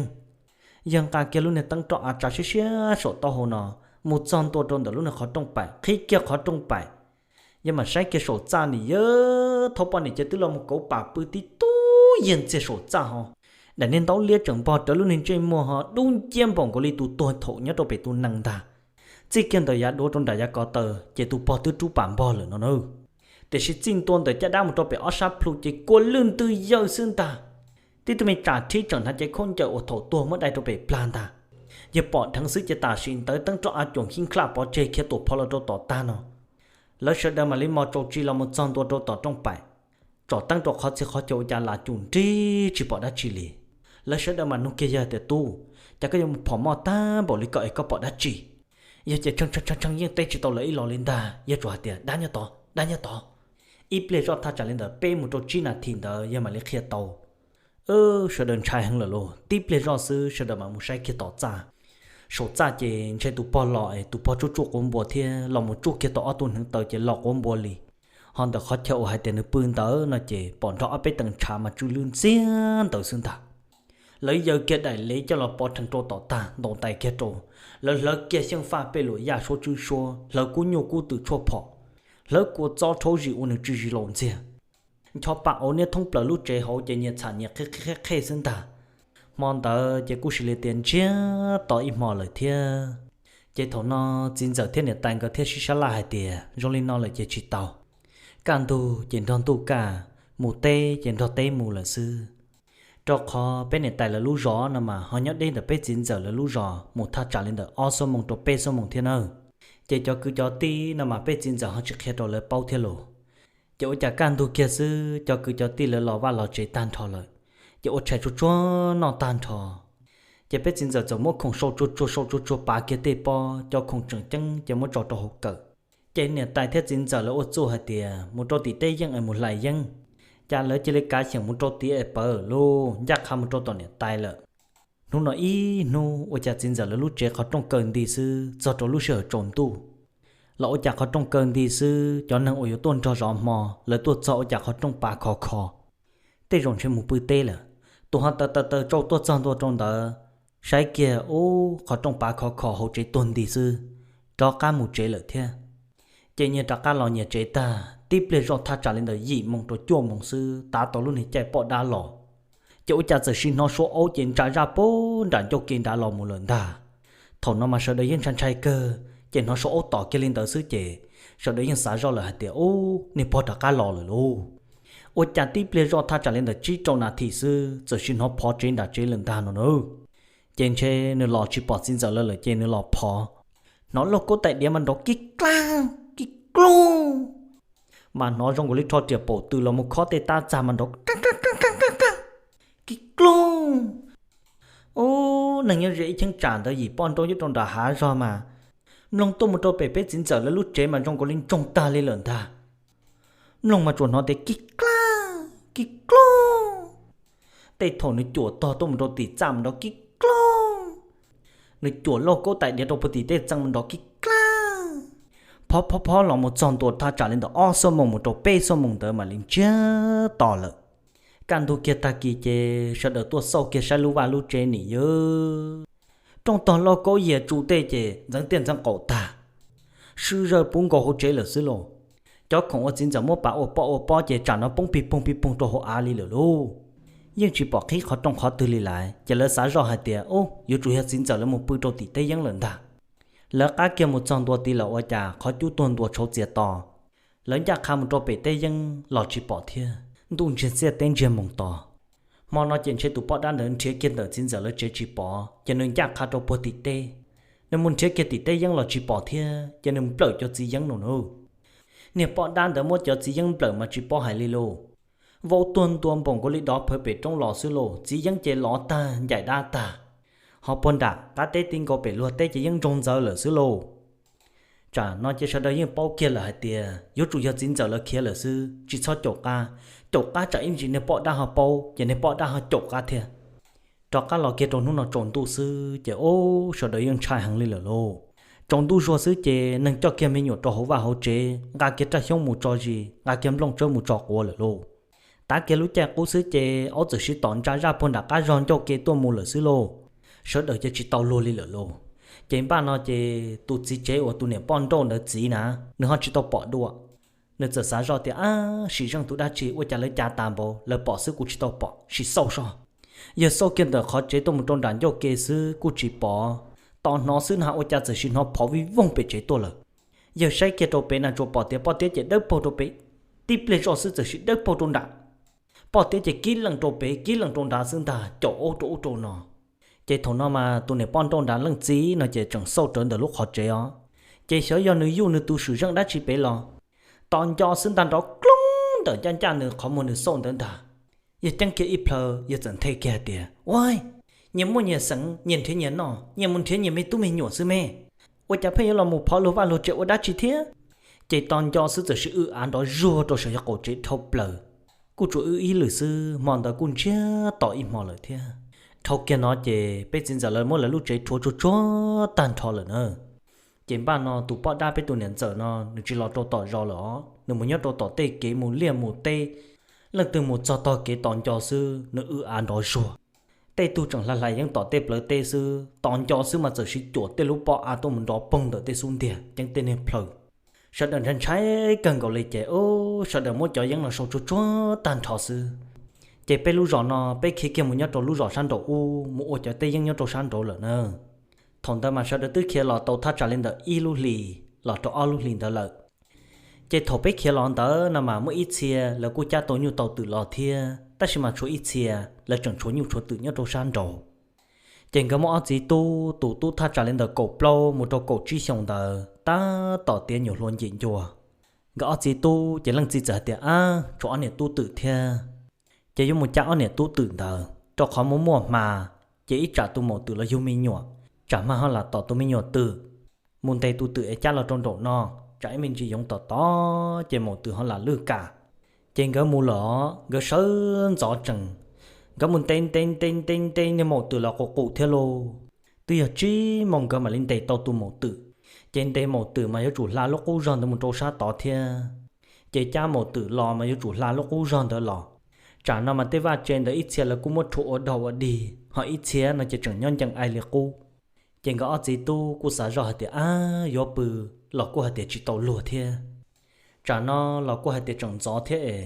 Yawg nqa kiag lub niag teeb roj av tsav siab siab saum taub hau no, mus txog ntua rau ntawm lub niag qhov rooj paim, qhib kiag qhov rooj paim. Yawg mam saib kiag saum txaj nim yawg thaub poj niam ces twb los mus kauv pam pw tib tug yag ntxiag saum txaj ho. Daim niag ntaub liab tseem npog rawv lub niag ntsej muag ho dub nciab npaum nkaus li tus tuag thaum nyob rau pem tus nees ntag. Txij kiag ntawm yav duav rau nram yav ko taw ces tus pog twb rub pam npog lawm no na. Tiam sis txij ntua ntawm caj dab mus rau pem ob sab plhu ces kua lwj ntws yawg xwb ntag. Tib tug me tsam rhib tseem hnav cev khaub ncaws uas thaum tuag muab dai rau pem plag ntag. Yawg pom dheev xwb ces tam sim ntawd teeb roj av cuam khib nkhlaj pov tseg khiav tuam phov los rau tom tag no. Lawv sawv daws mam li mos tsaus tsis los mus txog ntua rau tom rooj paim, tsom teeb rau qhov txhia qhov chaw ua cas lam cum nrig tsis pom dab tsi li. Lawv sawv daws mam nug kiag yawg tias, tub, cas koj yuav mus phom moj tag npaum li ko es koj pom dab tsi? Yawg ces tshee tshee tshee yeej teb tsis tau lawv ib los li ntag, yawg tsuas hais tias, dab nyob tod, dab nyob tod. Ib pliag zoj thaj tsam li ntawm peb mus rau tsib nas this ntawd yawg mam li qhia tau. Sawv daws ntshai heev lawm lauj, tib pliag zoj xwb sawv daws mam mus saib kiag tom txaj. Saum txaj ces ntshai tus pog los es tus pog tsuj tsuj quav npua thiab los mus tsuj kiag tau ob tug hneev taw ces los quav npua li. Ho ntawm qhov chaw uas hais tias nws pw ntawd no ces pom nrog ob peb teev ntshav mas tsw lwj ntxiag ntawd xwb ntag. Lawv yaws kiag daim lev coj los pov rhees rau tom tag ntaus ntais kiag rau. Lawv hlawv kiag xyeej faj pej luam yaj suab tswb suab, hlawv kub nyuj kub twm tshuaj phom, hlawv kua txob rhaub zis ua nws tsw zis laus ntxiag. Ncho pa auv niab thoob plaws lub tsev hauv ces nyias txham nyias qhib qhib qhib qhib xwb ntag. Hmo ntawd ces kuj sis li tias ntsiag to ib hmo lawm thiab. Ces thaum no txiv ntxawm thiab niam tais nkawd thiaj sib sab laj hais tias zoo li no lawm ces tsis tau. Kaj ntug ces nrog ntuj kaj, mus teb ces nrog teb mus lawm xwb. Rau qhov peb niam tais lawv lub zos no mas ho nyob deb ntawm peb txiv ntxawm lawv lub zos mus thaj tsam li ntawm ob xuab moos rau peb xuab moos thiab nawb. Ces cov kwv cov tij no mas peb txiv ntxawm ho tsis qhia rau lawv paub thiab los. Ces ua cas kaj ntug kiag xwb cov kwv cov tij lawv los vaj los tsev tag nrho lawm, ces ua tshais tsuag tsuag noj tag nrho. Ces peb txiv ntxawm txawm muab khoom sau tsuag tsuag sau tsuag tsuag pav kiag tej pob, cov khoom tseem ceeb ces muab tso rau hauv kawm. Ces niam tais thiab txiv ntxawm lawv ua txuj hais tias mus rau tim teb yeeb es mus hlais yeeb, cas lawv cia li kav xyeem mus rau tid es pawv lug ncaj qha mus rau tom niam tais lawm. Hnub no ib hnub ua cas txiv ntxawm lawv lub tsev qhov rooj kaw nti xwb txog rau lub sij hawm tsaus ntuj los ua cas qhov rooj kaw nti xwb cov neeg uas yuav tuaj nrog zov hmo lawv tuaj txog ua cas qhov rooj pav khov kho. Tej zaum ntshe mus pw teb lawm. Tus ho taws taws taws tsau tuaj txog ntua rau ntawd, saib kiag ub qhov rooj pav khov kho hauv tsev tuag nti xwb, rov qab mus tsev lawm thiab. Ces nyias rov qab los nyias tsev tag tib pliag zoj thaj tsam li ntawm yim moos rau cuaj moos xwb tav tau lub niag caij poj dab los. Ces ua cas txawm sim hnov suab aub ces ntsa zaj puag nram ncauj ke nrad los mus lawm ntag. Thaum no mas sawv daws yeej ntshai ntshai kawg ces hnov suab aub tom kiag li ntawd xwb ces sawv daws yeej xav zoj lawm hais tias ub niag pog rov qab los lawm lauj. Ua cas tib pliag zoj thaj tsam li ntawm tsib rau nas this xwb txawm sim hnov phov tsev nram tsev lawm ntag no na. Ces ntshe nws los tsis pom txiv ntxawm lawv lawm ces nws los phov, hnov lauj kaub tais diav mas nrov kib klab kib kloog, mas hnov zoo nkaus li rho riam paum tw los mus khob tej tab txag mas nrov kib kloog. Ub neeg nyob ze ib cheeb tsam ntawd yim poj nrauj nyob rau nram hav zog mas mloog tuaj mus rau pem peb txiv ntxawm lawv lub tsev mas zoo nkaus li ntsoog tag li lawm ntag. Mloog mas tsuas hnov tias kib klab kib kloog. Tej thaum nws cuam tog tuaj mus rau tim txaj mas nrov kib kloog. Nws cuam lauj kaub tais diav rau puag tim tej txee mas nrov kib klab. Phov phov phov los mus txog ntua thaj tsam li ntawm ob xuab moos mus rau peb xuab moos ntawd mam li ntsiag to lawm. Kaj ntug kiag tag kis ces sawv daws tuaj xauj kiag saib lub vaj lub tsev nim yog rooj tog lauj kaub yias tsu tej ces ntxeev tiaj ntxeev qaum tag, swb zawj puv nkaus hauv tsev lawm xwb lauj. Cov khoom uas txiv ntxawm muab pav ua poj ua pob ces tsam no poob pig poog pig poog rau hauv av li lawm lauj. Yeej tsis pom qhib qhov rooj qhov twg li lawm ces lawv xav zoj hais tias ub yuav tsum yog txiv ntxawm lawv mus pw rau tim teb yeeb lawm ntag. Lawv qab kiag mus txog ntua tid lawm ua cas qhov cub tuag ntua tshauv txias to. Lawv ncaj qha mus rau pem teb yeeb los tsis pom thiab, ntuj ntsiag txiaj teb ntsiag moos to. Hmo no ces ntshe tus poj dab ntawd nrhiav kiag ntawm txiv ntxawm lawv tsev tsis pom ces nws ncaj qha rau puag tim teb. Nws mus nrhiav kiag tim teb yeeb los tsis pom thiab ces nws nplawm cov txiv yeeb no na. Niag poj dab ntawd muab cov txiv yeeb nplawm mas tsis paub hais li lauj. Vau tuag ntua npaum nkaus li dov phawv pem roob los xwb lauj, txiv yeeb ces lov tag ncaim dab tag. Ho puag nram qab teb ti nkaus pem luag teb ces yeej ntsoog ntxawv lawm xwb lauj. Tsam no ces sawv daws yeej paub kiag lawm hais tias yuav tsum yog txiv ntxawm lawv khiav lawm xwb, tsis txhob caum qab. Caum qab tsam ib ntsis niag poj dab ho paub ces niag poj dab ho caum qab thiab. Rov qab los kiag rau hnub no tsaus ntuj xwb ces ub sawv daws yeej ntshai heev li lawm lauj. Tsaus ntuj zuag xwb ces neeg coj kiag me nyuam rau hauv vaj hauv tsev, nqa kiag raj xyoob mus tso zis, nqa kiag nplooj tsawb mus tso quav lawm lauj. Tav kiag lub caij qub xwb ces aub txawm sib tom ntsa zaj puag nram qab zog ncauj ke tuaj mus lawm xwb lauj. Sawv daws ces tsis tau luag li lawm lauj. Ces npaj no ces tus txiv tsev uas tus niam poj nrauj ntawd txiv na, nws ho tsis tau pom dua. Nws txawm xav zoj tias ab sim zeej tus dab tsi ua cas lawv cav tas npaum lawv pom xwb kuv tsis tau pom, sim xauj soj. Yawg xauj kiag ntawm qhov tsev tuaj mus rau nram ncauj ke xwb kuj tsis pom. Tos hnov xwb na ua cas txawm sim hnov phov vij voog pem tsev tuaj lawm. Yawg saib kiag rau pem na tsuas pom tias poj tiab ces dawb paug rau pem, tib pliag zoj xwb txawm sim dawb paug rau nram. Poj tiab ces kib lees rau pem kib lees rau nrad xwb ntag, caum aub rau ub rau no. Ces thaum no mas tus niam poj nrauj nrad leej txiv no ces tseem xauj rawv ntawm lub qhov tsev os. Ces xyov yog nws yuj nws tus swm zeej dab tsi pem los, tos nco xwb ntag nrov kloog ntawm ncaj ncaj nws qhov muag nws xauj ntawd ntag. Yawg ceeb kiag ib plhaw yawg txawm nthe kiag hais tias ua, nyias muaj nyias xeev nyias nrhiav nyias noj, nyias mus nrhiav nyias me tub me nyuam xwb me. Ua cas pheej yuav los mus phov luag vaj luag tsev ua dab tsi thiab? Ces tos nco xwb txawm sim w av nrov zuag rau saum yawg qaum tsev dhau plaws. Kuj tsuas w ib lwm xwb hmo ntawd kuj ntsiag to ib hmo lawm thiab. Dhau kiag no ces peb txiv ntxawm lawv muab lawv lub tsev rhuav tsuag tsuag tag nrho lawm na. Ces npaj no tus poj dab peb tus niam ntxawm no nws tsis los rau tom zos lawm os, nws mus nyob rau tom tej kev mus liaj mus teb. Leej twg mus txog tog kev tos nco xwb nws w av nrov zuag. Tej tug tseem hlais hlais yeeb tom tej plawv teb xwb, tos nco xwb mas txawm sim cuam tej lub pob av tuaj mus nrov poog ntawm tej xub ntiag ceeb tej niag plhaw. Sawv daws ntshai ntshai kawg nkaus li ces ub sawv daws muab cov yeeb no sau tsuag tsuag tag nrho xwb. Ces peb lub zos no peb khiav kiag mus nyob rau lub zos sab nraum ub mus ua cov teb yeeb nyob rau sab nraud lawm na. Thaum ntawd mas sawv daws twb khiav los tau thaj tsam li ntawm ib lub hlis los rau ob lub hlis ntawd lawm. Ces thaum peb khiav los ntawd no mas muaj ib txhia lawv kuj cab tau nyuj tau twm los thiab, tab sis mas tshuav ib txhia lawv tseem tshuav nyuj tshuav twm nyob rau sab nraud. Ces nkawd muaj ob txiv tub, tus tub thaj tsam li ntawm kaum plaub mus rau kaum tsib xyoos ntawd, tab tom tiav nyuam hlua ncim ncua. Nkawd ob txiv tub ces leej txiv txawm hais tias, Ab, tshuav ob niam tub twm thiab, ces yuav mus cab ob niam tub twm ntawd, rau qhov muaj muaj hma, ces ib tsam tus maum twm los yug me nyuam, tsam hma ho lam tom tus me nyuam twm. Mus ntes tus twm es cab los rau nraum no, tsam ib me ntsis yoov tom tod ces maum twm ho lam lwj kam. Ces nkawd mus lawm, nkawd sawv ntxov tsees, nkawd mus ntes ntes ntes ntes ntes niag maum twm los qus qus thiab lauj. Twb yog tsib moos nkawd mam li ntes tau tus maum twm. Ces ntes maum twm mas yuav tsum hla lub qub zog ntawd mus rau sab tod thiab. Ces cab maum twm los mas yuav tsum hla lub qub zog ntawd los. Tsam no mas tej vaj tse ntawd ib txhia lawv kuj muab rhuav ua daug ua dig, ho ib txhia no ces tseem nyob ncees ai li qub. Ces nkawd ob txiv tub kuj xav zoj hais tias, Ab, yuav pw los kuj hais tias tsis tau luag thiab. Tsam no los kuj hais tias tseem ntxov thiab es,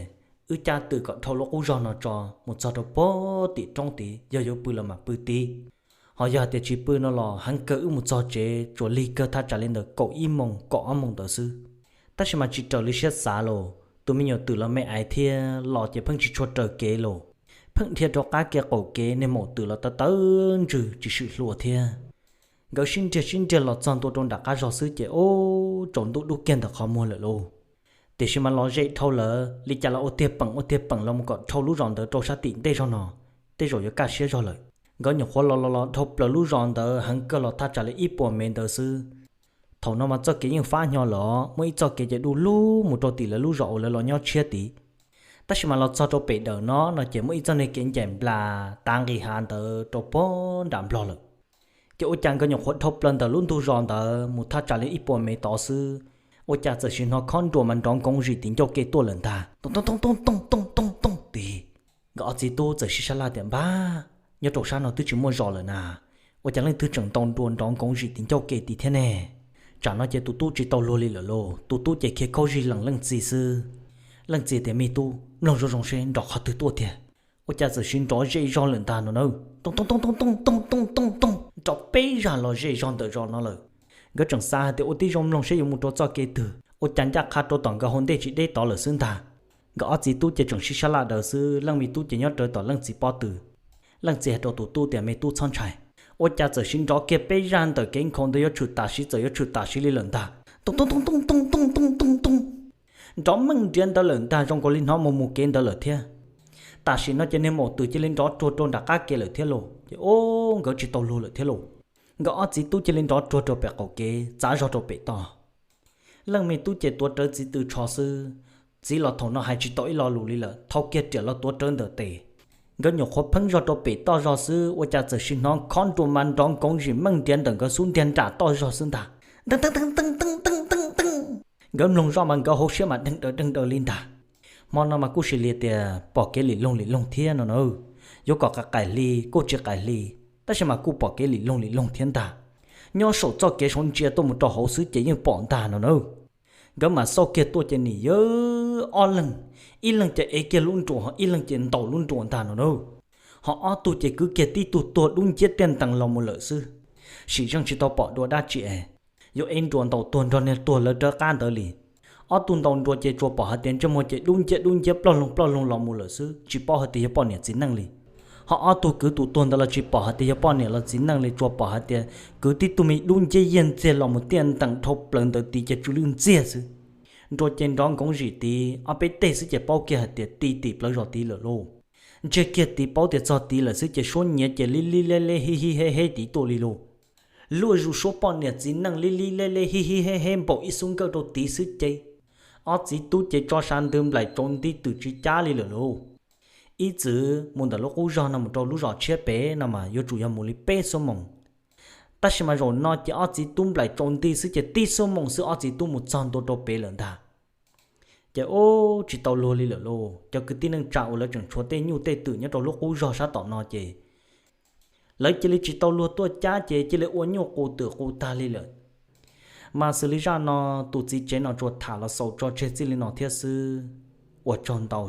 wb cab twm kom dhau lub qub zog no tso mus txog rau puag tim roob tid, yog yuav pw los mam pw tid. Ho yog hais tias tsis pw no los heev kawg wb mus txog tsev tsuas lig kawg thaj tsam li ntawm kaum ib moos kaum ob moos ntawd xwb. Tab sis mas tsis raws li siab xav los, tus me nyuam twm los me ais thiab los ces pheej tsis tshua raws kev los, pheej dhia rau qab kev qaum kev, niag maum twm los tawv tawv ntswg tsis swm hlua thiab. Nkawd sib nriag sib nriag los txog ntua rau nram qab zog xwb ces ub, tsaus ntuj dub kiag ntawm qhov muag lawm lauj. Tiam sis mas los ze dhau lawm, li cas los ua tiag peem ua tiag peem los mus kom dhau lub zos ntawd rau sab tim ntej zog no, tej zaum yuav kaj siab zog lawm. Nkawd nyuam qhuav los los los dhau plaws lub zos ntawd heev kawg los thaj tsam li ib puas mev ntawd xwb. Thaum no mas txoj kev yeej fab hnyo los muaj ib txoj kev ces du lug mus rau tim lawv lub zos uas lawv los nyob tshiab tid. Tab sis mas los txog rau pem dawm no no ces muaj ib txoj niag kev ncaim nplas tav nqis hav ntawd rau puag nram nplog lawm. Ces ua cas nkawd nyuam qhuav dhau plaws ntawm lub ntug zos ntawd mus thaj tsam li ib puas mev tod xwb, ua cas txawm sim hnov khob nruas mas nrov nkoov zim tim ncauj ke tuaj lawm ntag. Tooj tooj tooj tooj tooj tooj tooj tid. Nkawd ob txiv tub txawm sib sab laj tias, Npab, nyob rau sab no twb tsis muaj zos lawm na, ua cas leej twg tseem ntaus nruas nrov nkoov zim tim ncauj ke tid thiab ne? Tsam no ces tus tub tsis tau luag li lawm lauj, tus tub ces khiav khaub zig lees leej txiv xwb. Leej txiv tias, Me tub, mloog zoo zoo seb nrov qhov twg tuaj tiag. Ua cas txawm sim nrov ze zog lawm ntag no na. Tooj tooj tooj tooj tooj tooj tooj tooj tooj, nrov peb zag los ze zog ntawm zos no lawm. Nkawd tseem xav hais tias ua tib zoo mloog seb yuav mus rau txoj kev twg, ua cas ncaj qha rau tom nkawd hauv ntej tsis deb tod lawm xwb ntag. Nkawd ob txiv tub ces tseem sib sab laj daws xwb, leej me tub ces nyob rawv tom leej txiv pob tw. Leej txiv hais rau tus tub tias, Me tub txhob ntshai, ua cas txawm sim nrov kiag peb zag ntawm kev nkhaus ntawd yuav tshwm tam sim, txawm yuav tshwm tam sim li lawm ntag. Tooj tooj tooj tooj tooj tooj tooj tooj, nrov meej nriav ntawd lawm ntag, zoo nkaus li hnov mus mus kev ntawd lawm thiab. Tam sim no ces niag maum twm cia li nrov ruag rau nram qab kev lawm thiab lauj. Ces ub, nkawd tsis tau luag lawm thiab lauj. Nkawd ob txiv tub cia li nrov ruag rau pem qaum kev txav zog rau pem toj. Leej me tub ces tuav rawv txiv tw tsho xwb, txiv los thaum no hais tsis tau ib lo lus li lawm, thau kiag riam los tuav rawv ntawm tes. Nkawd nyuam qhuav pheeb zog rau pem toj zog xwb, ua cas txawm sim hnov khob nruas mas nrov nkoov zim meej nriav ntawm nkawd xub ntiag nram toj zog xwb ntag. Teej teej teej teej teej teej teej teej, nkawd mloog zoj mas nkawd hauv siab mas deeg daws deeg daws li ntag. Hmo no mas kuj sis li tias pom kev lim loog lim loog thiab no na. Yuav kom qaim hli kuj tsis qaim hli, tab sis mas kuj pom kev lim loog lim loog thiab ntag. Nyob saum txoj kev saud ntsia tuaj mus rau hauv xwb ces yeej pom ntag no na. Nkawd mas xauj kiag tuaj ces nim yog ob leeg, ib leeg ces ev kiag lub nruas, ho ib leeg ces ntaus lub nruas ntag no na. Ho ob tug ces kwv kiag tib tug tuag dub nciab tiaj ntees los mus lawm xwb. Sim zeej tsis tau pom dua dab tsi es, yuav ev nruas ntaus tuag nrog niag tuag lawv rov qab ntawd li. Ob tug ntaus nruas ces tsuas pom hais tias ntsej muag ces dub nciab dub nciab ploj loo ploj loo los mus lawm xwb, tsis paub hais tias yog poj niam txiv neej li. Ho ob tug kwv tus tuag ntawd los tsis pom hais tias yog poj niam los txiv neej li, tsuas pom hais tias kwv tib tug me dub nciab yiag ntxiag los mus tiaj ntees dhau plaws ntawd tid ces tsw lwj ntxiag xwb. Nruas ces nrov nkoov zim tid ob peb teg xwb ces paub kiag hais tias ti tim plawv zos tid lawm lauj. Ntsiag kiag tid paub tias txog tid lawm xwb ces suab nyiav ces li li leb leb hib hib heb heb tid tuaj li lauj. Luaj zus suab poj niam txiv neej li li leb leb hib hib heb heb npaum ib xub nkawj rau tid xwb ces ob txiv tub ces tso sab ntws nplaim tsaus nti twm tsis cab li lawm lauj. Ib txwm mus ntawm lub qub zog no mus rau lub zos tshiab pem no mas yuav tsum yog mus li peb xuab moos. Tab sis mas zaum no ces ob txiv tub nplaim tsaus nti xwb ces tib xuab moos xwb ob txiv tub mus txog ntua rau pem lawm ntag. Ces ub, tsis tau luag li lawm lauj, cov kwv tij neej tsa uas lawv tseem tshuav tej nyuj tej twm nyob rau lub qub zog sab tom no ces lawv cia li tsis tau luag tuaj cab ces cia li ua nyuj qus twm qus tag li lawm. Mas xws li zaj no, tus txiv tsev no tsuas tham los xaus tso tseg txij li no thiab xwb. Ua tsaug ntau.